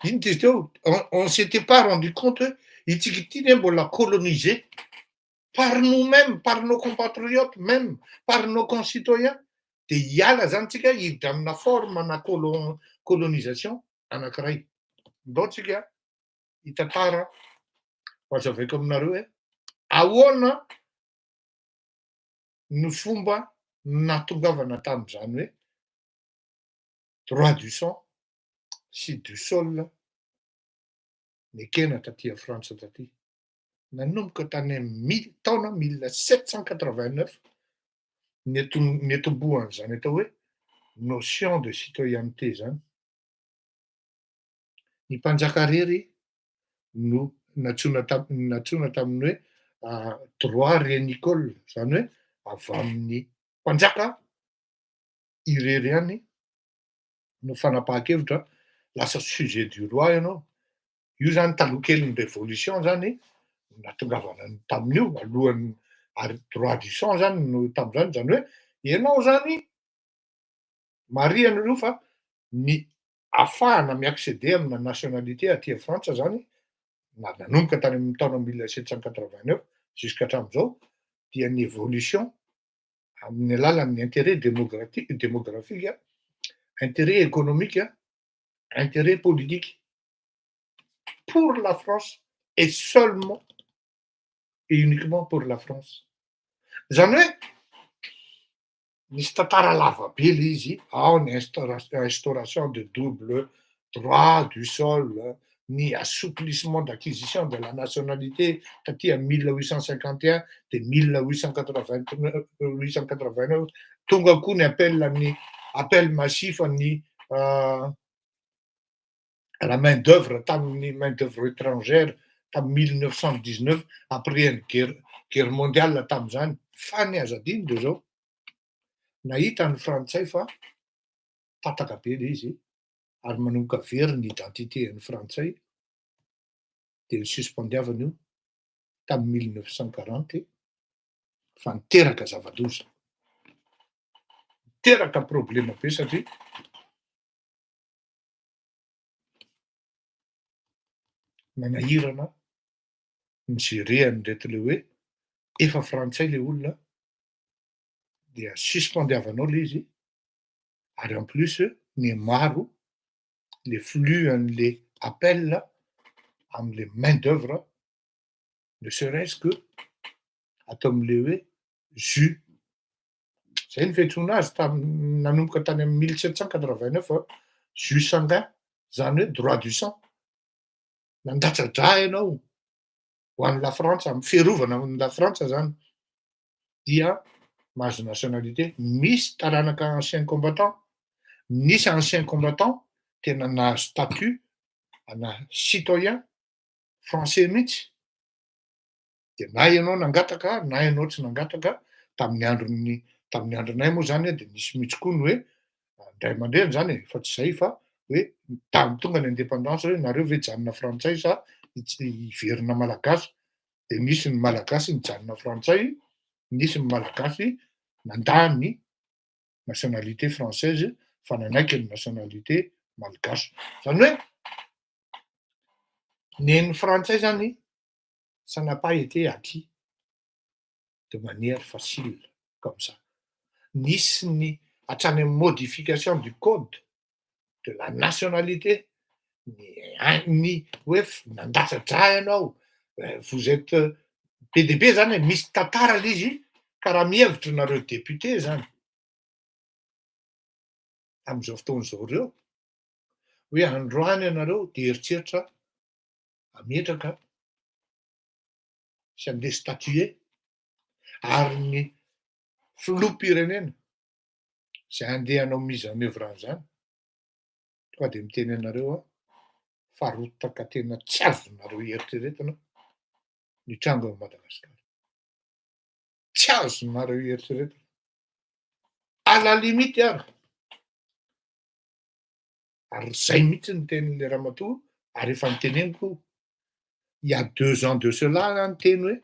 ino ty izy teo on s'était pas rendu compte hoe itsika ity ne mbola colonisé par nous-mêmes, par nos compatriotes même, par nos concitoyens. De hiala zany tsika hiditra amina forme na colonisation anankiray. Ndao tsika hitantara ho azavaiko aminareo hoe ahoana ny fomba nahatongavana tamin'izany hoe droit du sang sy du sol nekena taty Frantsa taty. Nanomboka tany amin'ny mille taona 1789 niatombohan'izany atao hoe notion de citoyenneté zany. Ny mpanjaka rery no nantsoina nantsoina tamin'ny hoe droit renicole, zany hoe avy amin'ny mpanjaka irery ihany no fanapahan-kevitra, lasa sujet du roi ianao. Io zany taloha kelin'ny révolution zany nahatongavana tamin'io, alohan'ny ary droit du sang zany no tam'zany, zany hoe ianao zany marihana aloha fa ny ahafahana mi-accéder amina nationalité aty Frantsa zany na nanomboka tany amin'ny taona 1789 jusqu'à hatramin'izao dia ny évolution amin'ny alalan'ny intérêt démographique, intérêt économique, intérêt politique pour la France et seulement et uniquement pour la France. Zany hoe misy tantara lava be le izy ao, ny instauration de double droit du sol, ny assouplissement d'acquisition de la nationalité taty amy 1851 de 1889, tonga koa ny appel massif ny la main d'œuvre tamin'ny main d'œuvre étrangère tamy 1919 après ny guerre mondiale tam'izany. Fa ny aza adino de zao, nahita ny Frantsay fa tataka be le izy ary manomboka very ny identité ny Frantsay, de ny suspendiavana io tamy 1940 fa niteraka zava-doza, niteraka problema be satria nanahirana ny gérer reto le hoe efa Frantsay le olona dia suspendiavanao le izy, ary en plus ny maro le flux an'le appel am'le main d'œuvre, ne serait-ce que atao am'le hoe jus zay ny fiantsoana azy tam nanomboka tany amy 1789, jus sanguin, zany hoe droit du sang, nandatsa-dra ianao ho an'ny la Frantsa amy fiarovana amy la Frantsa zany dia mahazo nationalité. Misy taranaka ancien combattant, nisy ancien combattant tena nahazo statut ana citoyen français mihitsy, de na ianao nangataka na ianao tsy nangataka. Tamin'ny androny tamin'ny andronay moa zany de nisy mihitsy koa ny hoe ndray aman-dreny zany e, fa tsy zay fa hoe tamy tonga ny indépendance hoe nareo ve hijanona frantsay sa hiverina malagasy, de misy ny Malagasy nijanona frantsay, nisy ny Malagasy nandà ny nationalité française fa nanaiky ny nationalité malgache. Zany hoe nen'ny Frantsay zany, ça n'a pas été acquis de manière facile comme ça. Nisy ny hatrany amy modification du code de la nationalité, ny hoe nandatsa-dra ianao, vous êtes be de be zany e, misy tantara le izy. Ka raha mihevitra nareo député zany am'izao fotoana zao reo Hoe androany ianareo de eritreritra hametraka sy handeha statuer ary ny filoham-pirenena zay handeha hanao mise en oeuvre an'izany, tonga de miteny anareo aho fa rotaka tena tsy azonareo eritreretina ny tranga ao Madagasikara. Tsy azonareo eritreretina. À la limite ary, ary zay mihitsy ny tenin'le ramatoa ary efa niteneniko il y a 2 ans de cela aho niteny hoe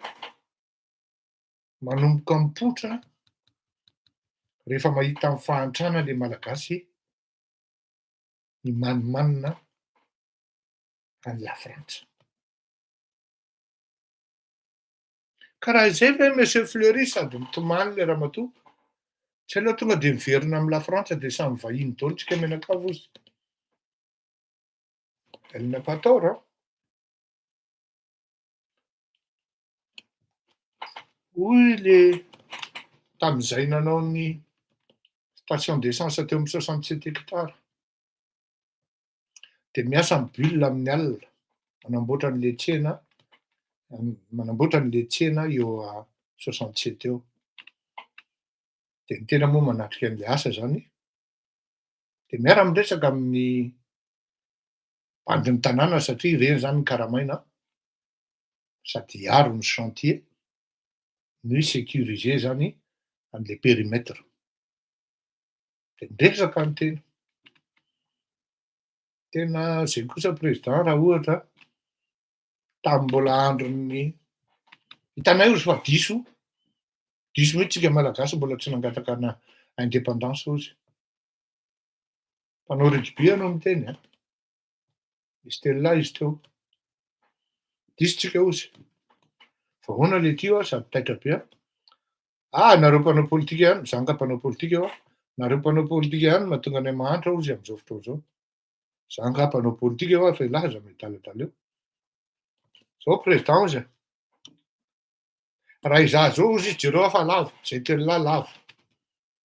manomboka mipoitra rehefa mahita ny fahantrana le Malagasy ny manimanina any la Frantsa. Ka raha izay ve monsieur Fleury sady mitomany le ramatoa, tsy aleo tonga de miverina amy la Frantsa de samy vahiny daholo tsika mianakavy ozy. Elle n'a pas tort, hein. Hoy le tam'izay nanao ny station d'essence teo amy 67 hectares. De miasa amy bulle amin'ny alina, manamboatra an'le tsena, manamboatra an'le tsena eo a 67 eo. De ny tena moa manatrika an'le asa zany, de miara-miresaka amin'ny bandin'ny tanàna satria ireny zany ny karamaina sady hiaro ny chantier no sécuriser zany an'le périmètre. De miresaka ny tena. Tena zay kosa président raha ohatra tamy mbola andron'ny hitanay ozy fa diso, diso mihitsy tsika Malagasy mbola tsy nangataka na indépendance ozy. Mpanao rugby anao miteny a. Misy telo lahy izy teo. Diso tsika ozy. Fa ahoana le ty io a sady taitra be a. Ah, nareo mpanao politika ihany, za nga mpanao politika io a. Nareo mpanao politika ihany mahatonga anay mahantra ozy am'izao fotoana zao. Za nga mpanao politika io a fa ilaza miadaladala eo. Zao président ozy a. Raha izaho zao ozy izy jereo aho fa lava, zay telo lahy lava.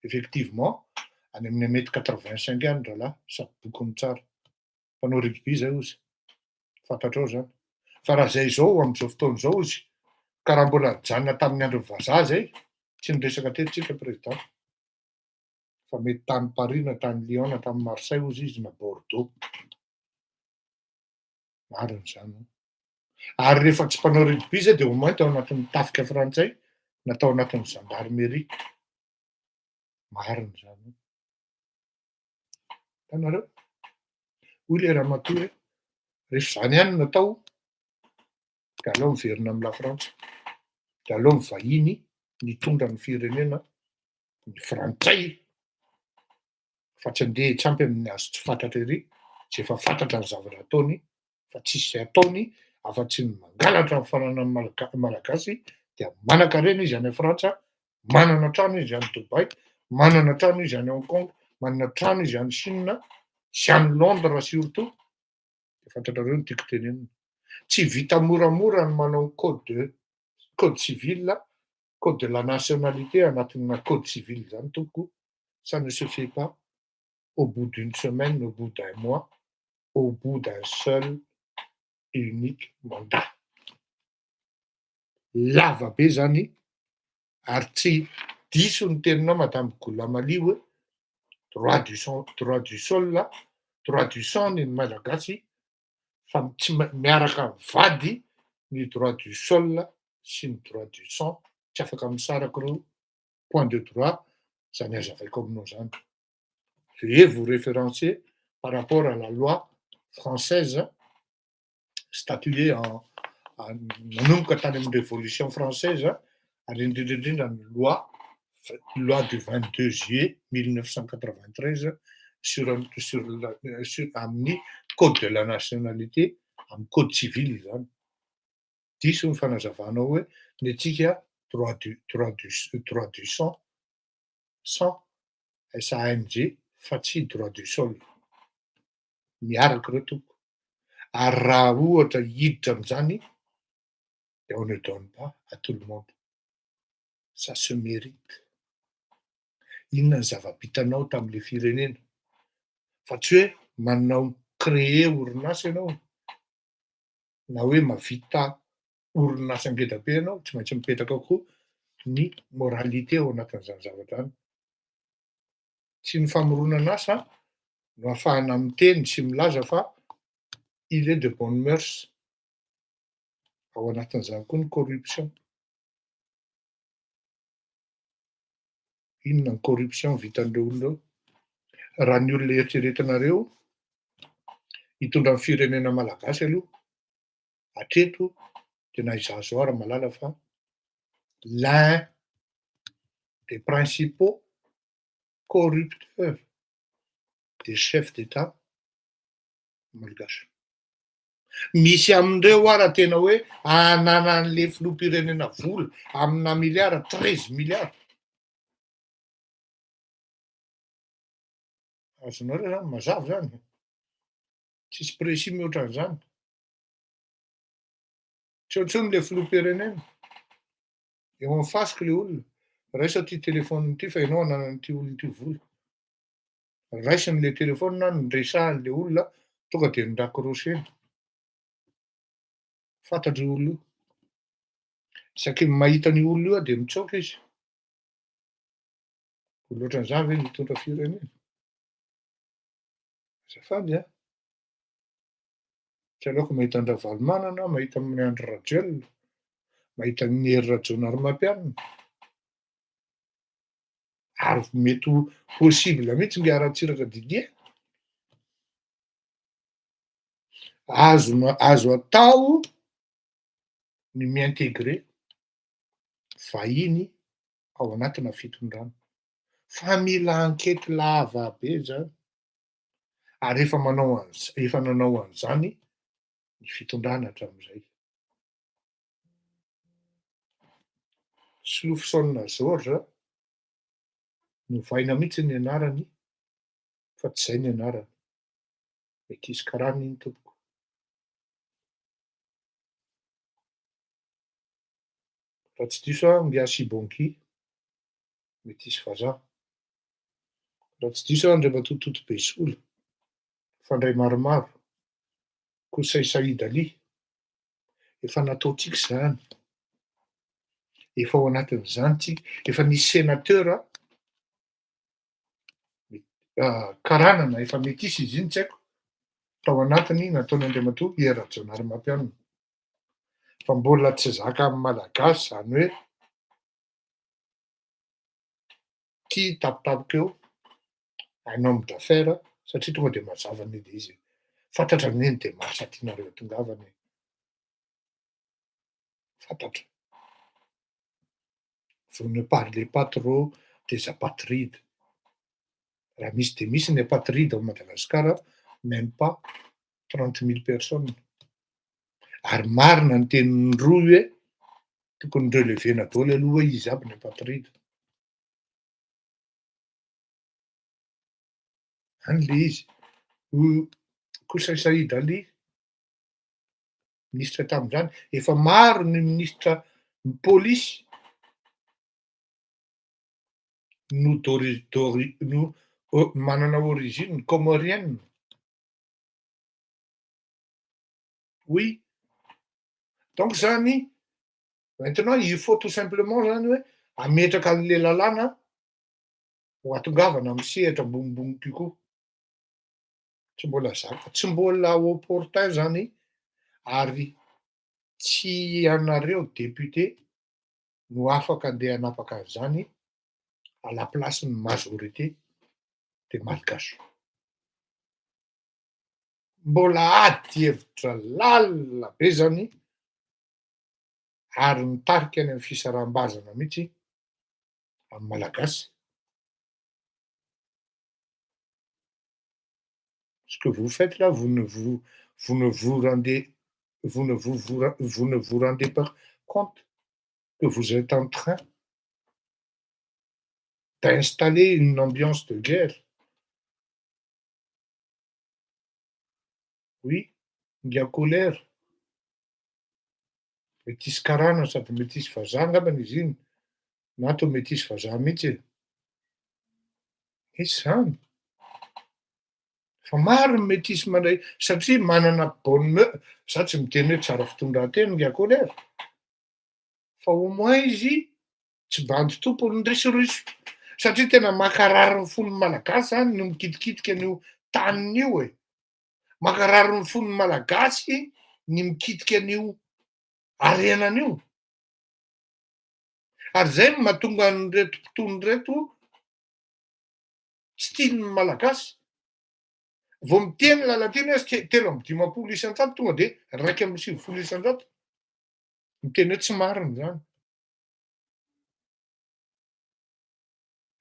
Effectivement, any amin'ny 1m85 any rahalahy, sady bokony tsara. Mpanao rugby zay ozy. Fantatrao zany. Fa raha zay zao am'izao fotoana zao ozy, ka raha mbola nijanona tamin'ny andron'ny vazaha zay, tsy niresaka teto tsika président. Fa mety tany Paris na tany Lyon na tany Marseille ozy izy na Bordeaux. Marina zany. Ary rehefa tsy mpanao rugby zay de au moins tao anatin'ny tafika frantsay na tao anatin'ny gendarmerie. Marina zany. Hitanareo? Hoy le ramatoa hoe rehefa zany ihany no natao de aleo miverina amy la Frantsa. De aleo mivahiny nitondra ny firenena ny frantsay fa tsy andeha tsy ampy amin'ny azo tsy fantatra ery, tsy efa fantatra ny zavatra ataony fa tsisy ataony afa-tsy ny mangalatra ny fananany Malagasy dia manan-karena izy any Frantsa, manana trano izy any Dubai, manana trano izy any Hong Kong, manana trano izy any Chine sy any Londres surtout. De fantatrareo ny tiako tenenina. Tsy vita moramora ny manao code civil, code de la nationalité anatina code civil zany tompoko, ça ne se fait pas au bout d'une semaine, au bout d'un mois, au bout d'un seul et unique mandat. Lava be zany ary tsy diso ny teninao madame Goulamali hoe droit du sang, droit du sol, droit du sang ny Malagasy fa tsy miaraka mivady ny droit du sol sy ny droit du sang, tsy afaka misaraka ireo. Point de droit zany azavaiko aminao zany. Veuillez vous référencer par rapport à la loi française statuée en nanomboka tany amin'ny révolution française ary indrindraindrindra ny loi du 22 juillet 1993 sur amin'ny code de la nationalité, amy code civil zany. Diso ny fanazavanao hoe ny atsika droit du sang SANG fa tsy droit du sol. Miaraka ireo tompoko. Ary raha ohatra hiditra am'izany de on ne donne pas à tout le monde. Ça se mérite. Inona ny zava-bitanao tam'le firenena? Fa tsy hoe manao mi-créer orinasa ianao, na hoe mahavita orinasa ngeda be ianao, tsy maintsy mipetraka koa ny moralité ao anatin'izany zavatra zany. Tsy ny famoronana asa no ahafahana miteny sy milaza fa il est de bonnes mœurs. Ao anatin'izany koa ny corruption. Inona ny corruption vitan'ireo olona ireo? Raha ny olona eritreretinareo hitondra ny firenena malagasy aloha hatreto dia na izaho izao ary mahalala fa l'un des principaux corrupteurs des chefs d'Etat malgache. Misy amin'ireo ara tena hoe ananan'le filoham-pirenena vola amina milliards, 13 milliards. Azonareo zany, mazava zany. Tsisy précis mihoatra an'izany. Tsy eo intsony le filoham-pirenena. Eo amin'ny fasiko le olona. Raiso ity téléphone ity fa ianao ananan'ity olona ity vola. Raisiny le téléphone, noresahany le olona, tonga de ni-raccrocher-ny. Fantatro io olona io. Isaky ny mahita an'io olona io aho de mitsoaka izy. Olona ohatran'izany ve no hitondra firenena? Azafady an! Tsy aleoko mahita an-dRavalomanana, mahita an'i Andry Rajoelina, mahita an'i Hery Rajaonarimampianina. Ary mety ho possible mihitsy ingahy Ratsiraka Didier. Azo azo atao ny mi-intégrer vahiny ao anatina fitondrana. Fa mila enquête lava be zany. Ary efa manao an'z- efa nanao an'izany ny fitondrana hatramin'izay. Solofison Georges, novaina mihitsy ny anarany fa tsy izay ny anarany. Metisy karana iny tompoko. Raha tsy diso aho, Ngiahy Sibonky, metisy vazaha. Raha tsy diso aho, Andriamatoa Toto Besola, mpifandray maromaro, Kosay Saïd Ali. Efa nataontsika izany. Efa ao anatin'izany tsika. Efa nisy sénateur karana na efa metisy izy iny tsy haiko, tao anatiny nataon'Andriamatoa Hery Rajaonarimampianina. Fa mbola tsy zakan'ny Malagasy izany hoe ity tampotampoka eo un homme d'affaires satria tonga dia mazava anie ilay izy e. Fantatra anie ny démarche tianareo hatongavana e. Fantatra. Vous ne parlez pas trop des apatrides. Raha misy dia misy ny apatride ao Madagasikara, même pas 30 000 personnes. Ary marina ny tenin'ny rohy hoe tokony relever-na daholo aloha hoe izy aby ny apatride. Any le izy. Kosay Saïd Ali, minisitra tamin'izany, efa maro ny minisitra ny polisy no d'ori- d'ori- no manana origine comorienne. Oui. Donc zany, maintenant il faut tout simplement zany hoe ametraka an'le lalàna ho atongavana amy sehatra ambonimbony kokoa. Tsy mbola zaka, tsy mbola opportun zany ary tsy ianareo député no afaka andeha hanapaka an'izany à la place ny majorité des malgaches. Mbola ady hevitra lalina be zany ary mitarika any amy fisaraham-bazana mihitsy amy malagasy. Ce que vous faites là, vous ne vous rendez pas compte que vous êtes en train d'installer une ambiance de guerre. Oui, il y a colère. Metisy karana sady metisy vazaha angambany izy iny, na atao metisy vazaha mihitsy e. Misy zany. Fa maro ny metisy mandray satria manana bonne mœurs, za tsy miteny hoe tsara fitondran-tena ingahy Kolera, fa au moins izy tsy bandy tompony ny risoriso, satria tena mankarary ny fon'ny Malagasy zany no mikitikitika an'io taniny io e, mankarary ny fon'ny Malagasy ny mikitika an'io harenana io, ary zay no mahatonga an'ireto mpitony reto tsy tian'ny Malagasy. Vao miteny Lalatiana hoe 53% tonga dia 91% miteny hoe tsy marina izany.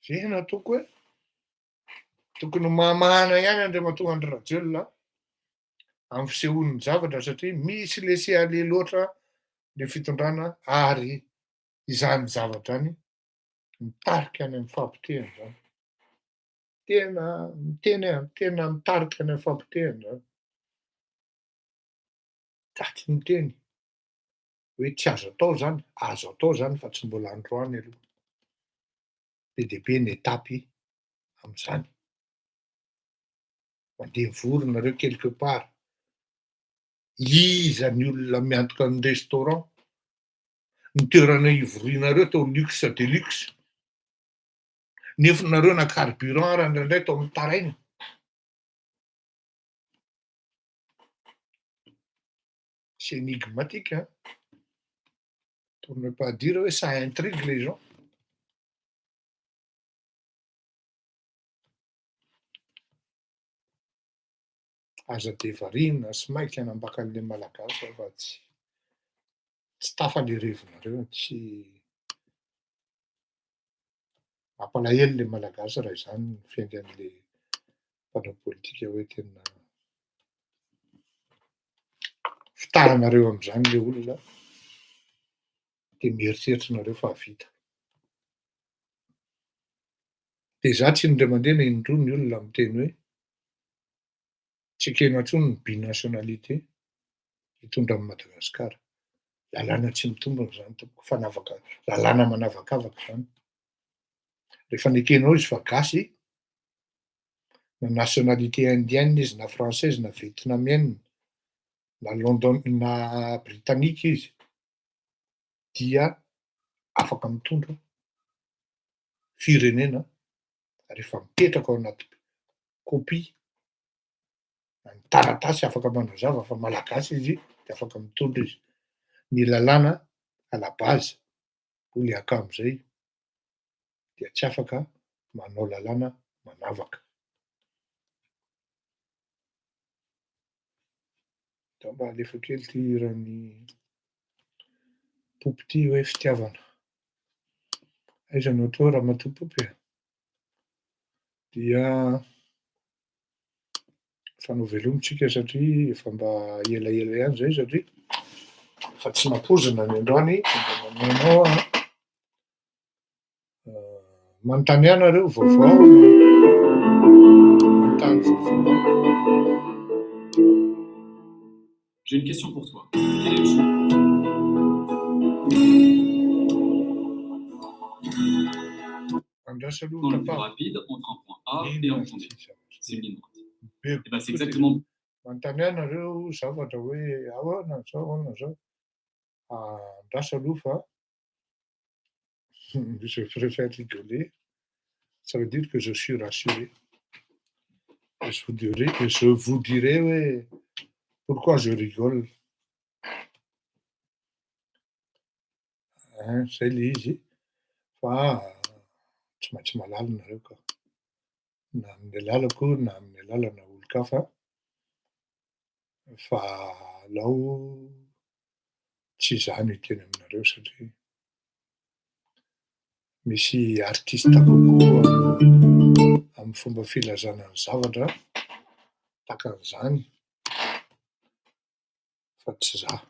Izay no ataoko hoe tokony ho mahamahana ihany Andriamatoa Andry Rajoelina amin'ny fisehoan'ny zavatra satria misy laisser aller loatra ny fitondrana ary izany zavatra izany mitarika any amin'ny fahapotehana izany. Tena miteny aho, tena mitarika any amin'ny fahapotehana izany. Za tsy miteny hoe tsy azo atao izany, azo atao izany fa tsy mbola androany aloha. Be dia be ny étape amin'izany. Mandeha mivory nareo quelque part. Iza ny olona miantoka ny restaurant? Ny toerana ivorianareo atao luxe de luxe. Nefa nareo na carburant ara indraindray atao mitaraina. C'est énigmatique hein. Pour ne pas dire hoe ça intrigue les gens. Aza dia variana sy maika hanambaka an'ilay Malagasy aho fa tsy tsy tafa le revinareo, tsy mampalahelo le Malagasy raha izany ny fiaingan'le mpanao politika hoe tena fitahanareo amin'izany le olona dia mieritreritra nareo fa vita. Dia za tsy indray mandeha na indroa ny olona miteny hoe tsy ekena intsony ny binationalité hitondra an'i Madagasikara. Lalàna tsy mitombina izany tompoko, fanavaka, lalàna manavakavaka izany. Rehefa nekenao izy fa gasy, na nationalité indienne izy na française na vietnamienne na london na britannique izy dia afaka mitondra firenena rehefa mipetraka ao anaty kopia na ny taratasy afaka manazava fa malagasy izy de afaka mitondra izy. Ny lalàna à la base hoy le akamo zay dia tsy afaka manao lalàna manavaka. Ndao mba alefa kely ity hiran'i Poopy ity hoe fitiavana. Aiza no atao ramatoa Poopy e? Dia fanao veloma tsika satria efa mba elaela ihany zay satria efa tsy nampoizina ny androany dia mba mamehy anao aho. Manontany ahy nareo vaovao, manontany vaovao. J'ai une question pour toi. Quel est le jour Andraso aloha le plus tapahako. rapide entre un point A et Inona un point B? ity zavatra C'est une ity? ligne droite. Be Et ben c'est koa ty. exactement Manontany ahy nareo zavatra hoe ahoana zao, ahoana zao. Andraso aloha fa je préfère rigoler. Ça veut dire que je suis rassuré. Et je vous dirai hoe pourquoi je rigole. Hein, zay le izy fa tsy maintsy malala nareo ka. Na amin'ny alalako na amin'ny alalana olon-kafa fa alao tsy izaho no hiteny aminareo satria misy artiste kokoa amin'ny fomba filazana ny zavatra tahaka an'izany fa tsy izaho.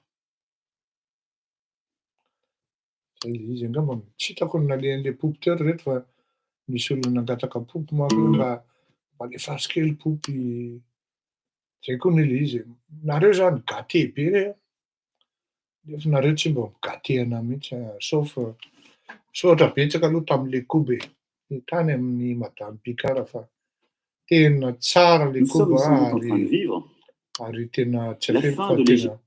Zay le izy angamba tsy hitako ny nalehan'ilay poopy teo ry reto fa nisy olona nangataka poopy manko hoe mba mba alefaso kely poopy. Zay koa anie le izy e. Nareo zany gâté be re a. Nefa nareo tsy mba mi-gâté anahy mihitsy sauf misaotra betsaka aloha tamin'ilay koba e. Tany amin'ny madame Picard fa. Tena tsara le Nous sommes koba sans doute en train de ary vivre ary tena tsy la afeniko fin fa de l'Égypte.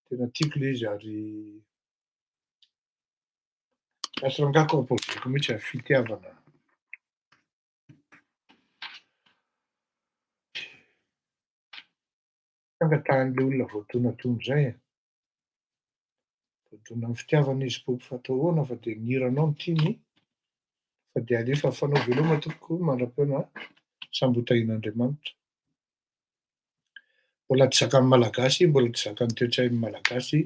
tena tena tiako le izy ary lasa rangahy composeko mihitsy ny fitiavana. Fangatahan'le olona voadonadona izay e. Voadonan'ny fitiavana izy poopy fa atao ahoana fa dia ny hiranao no tiany fa dia alefa fanao veloma tompoko mandra-peona samby ho tahian'Andriamanitra. Mbola tsy zakan'ny Malagasy, mbola tsy zakan'ny toe-tsain'ny Malagasy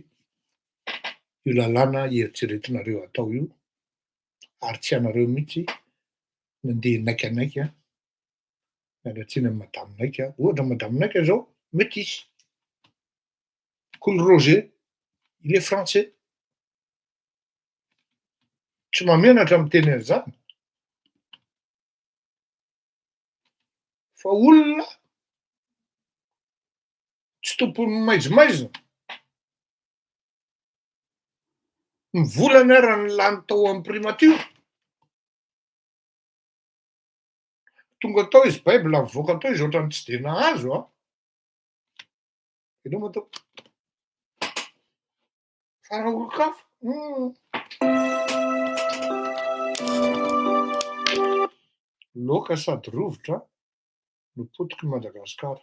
io lalàna eritreretinareo atao io ary tsy anareo mihitsy no andeha hinaikanaika, miala tsiny amin'i Madame Naika, ohatra Madame Naika zao metisy, Kolo Roger, il est français, tsy mahamenatra miteny an'izany fa olona tsy tompon'ny maizimaizina, ny volany ara ny lany tao amin'ny primature, tonga tao izy bible nivoaka tao izy ohatran'ny tsy de nahazo an, veloma tompoko, fa raha olon-kafa hum. Loaka sady rovitra no potiky Madagascar.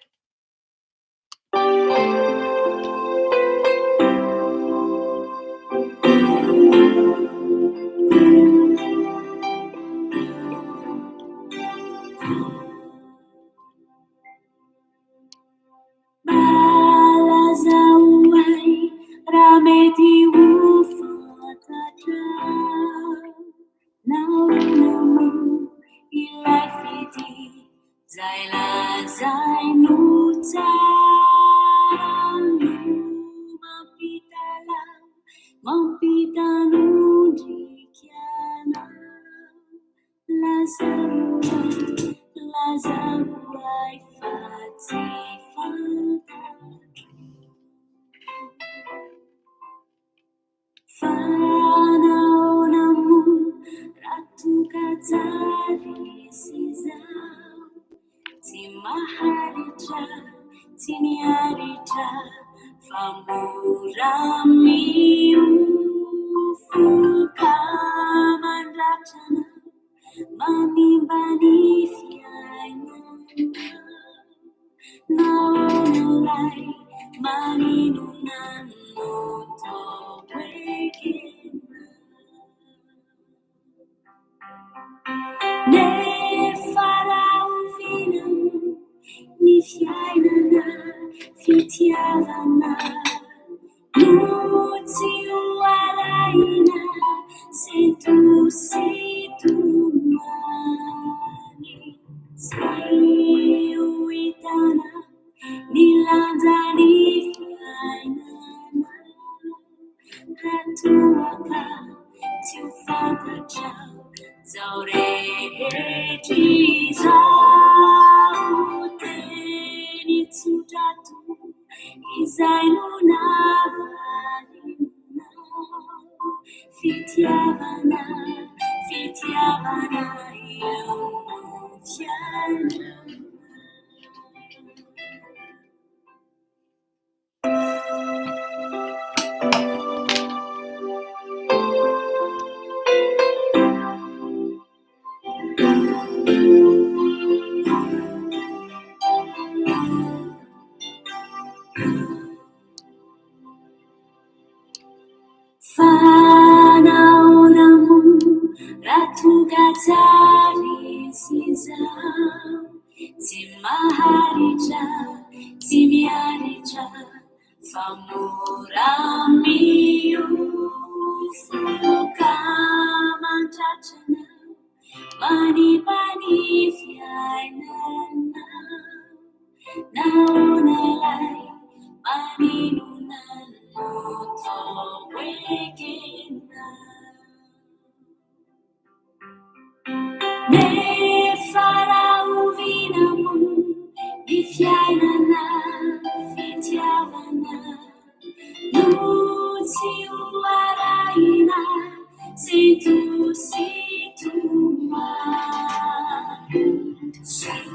Sento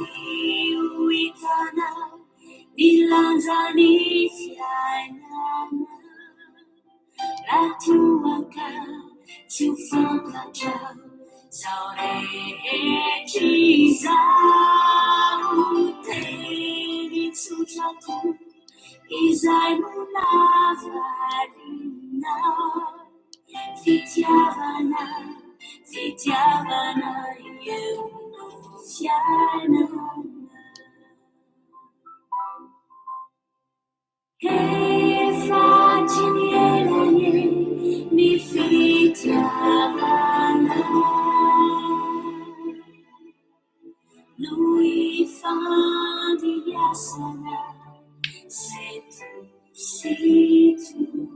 lanjan'ny fiainana raha toa ka tsy ho fantatrao izao rehetra izao. Teny tsotra toa izay no navalinao. Fitiavana, fitiavana eo no fiainana. Efa hatry ny ela anie ny fitiavana no ifandimbiasana sento sy tomany.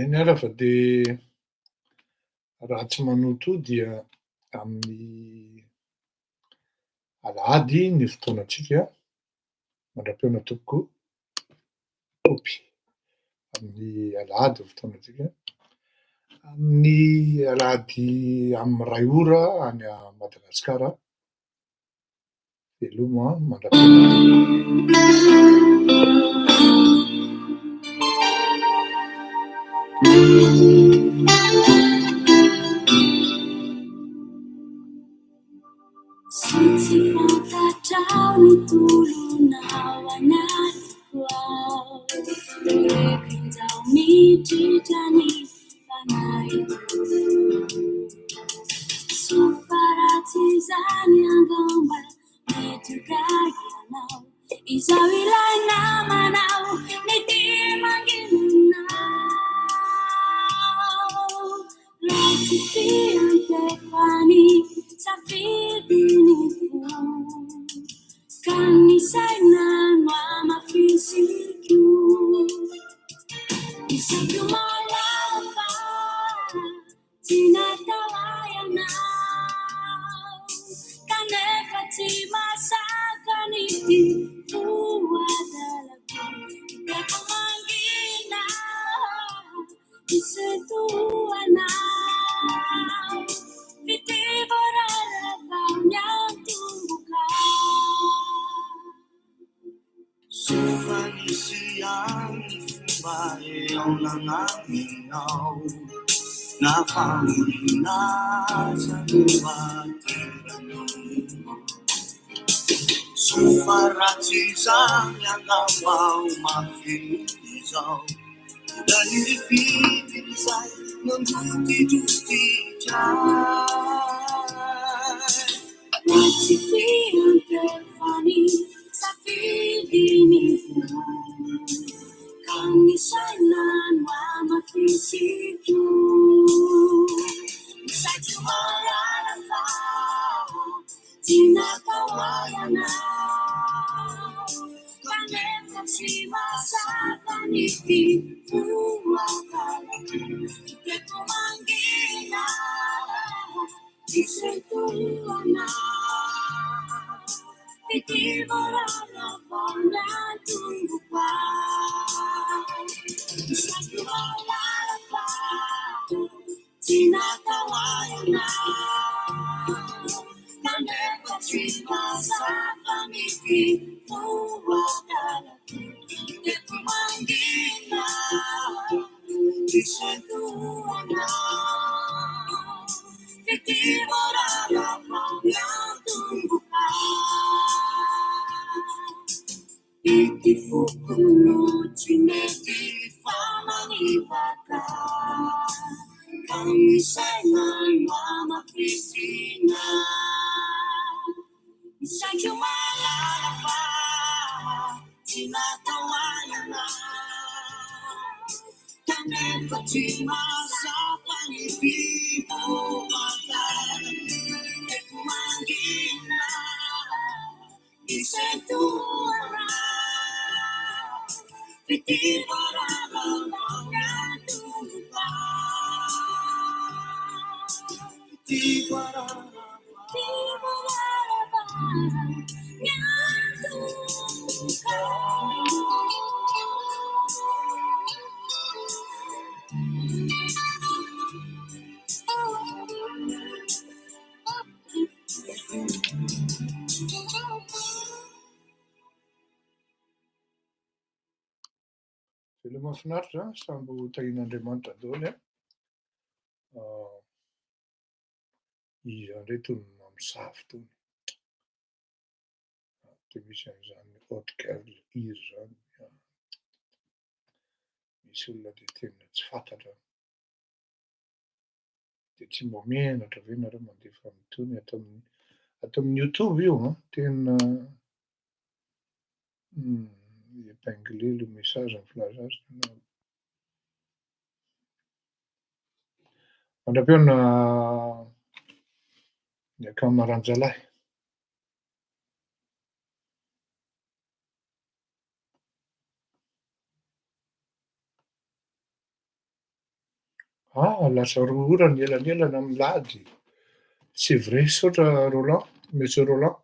Eny ara fa dia raha tsy manoto dia amin'ny alahady ny fotoanantsika, mandra-pihaona tompoko, kopy. Amin'ny alahady ny fotoanantsika, amin'ny alahady amin'ny iray ora any Madagasikara. Veloma an, mandra-pihaona tompoko. Sy tsy fantatrao ny tolonao anatiko ao. Reko injao mitritra ny fanahiko. Soa fa ratsy izany angamba mety ho gaga ianao. Izaho ilay namanao nitia mangina anao. Raha tsy fiantefan'ny safidin'ny fo, ka ny saina no hamafisiko. Isaky mahalala fa tsy natao ahy ianao, kanefa tsy mahasakana ity fo adalako. Hitako mangina isentoanao, fitia voarara vao niantomboka. Soa fa nisy ihany ny fomba hihaonana aminao, na fahoriana aza no aterany. Soa fa ratsy izany angamba ho mafy noho izao, na ny fidin'izay nandrotidrotitra ahy. Raha tsy fiantefan'ny safidin'ny fo, ka ny saina no hamafisiko. Ny saiko mahalala fa tsy natao ahy ianao, kanefa tsy mahasakana ity fo adalako. Hiteko mangina isentoanao, fitia voarara vao niantomboka. Isaky mahalala fa tsy natao ahy ianao, kanefa tsy mahasakana ity fo adalako. Hiteko mangina isentoanao, fitia voarara vao niantomboka. Ity foko no tsy mety fa manivaka, ka ny saina no hamafisina. Ny saiko mahalala fa tsy natao ahy ianao, kanefa tsy mahasakana ity fo adalako. Hiteko mangina isentoanao, fitia voarara vao niantomboka. Tiako arahaba miantoka. Veloma mahafinaritra, samby ho tahian'Andriamanitra daholo an. Iza indray tony mamosavy tony? Dia misy an'izany hot girl hira izany. Misy olona dia tena tsy fantatra. Dia tsy mba menatra ve nareo mandefa an'itony ato amin'ny ato amin'ny youtube io an? Tena épingler le message ny filaza azy. Mandra-pihaona ny akamaranjalahy. Ah, lasa roa ora ny elanelana amin'ny lahady. C'est vrai, misaotra Roland, monsieur Roland.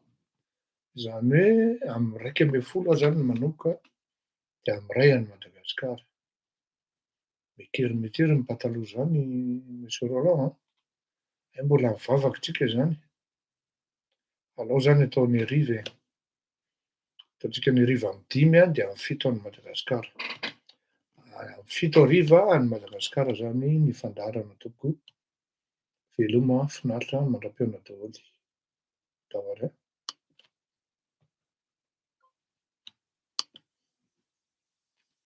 Izany hoe amin'ny 11 aho zany no manomboka dia amin'ny 1 any Madagasikara. Mitery mitery ny pataloha zany monsieur Roland an. Hay mbola mivavaka tsika zany. Alao zany atao ny hariva e. Ataontsika ny hariva amin'ny 5 an, dia amin'ny 7 any Madagasikara. Amin'ny 7 hariva any Madagasikara zany ny fandaharana tompoko. Veloma, finaritra, mandra-pihaona daholo. Daholo.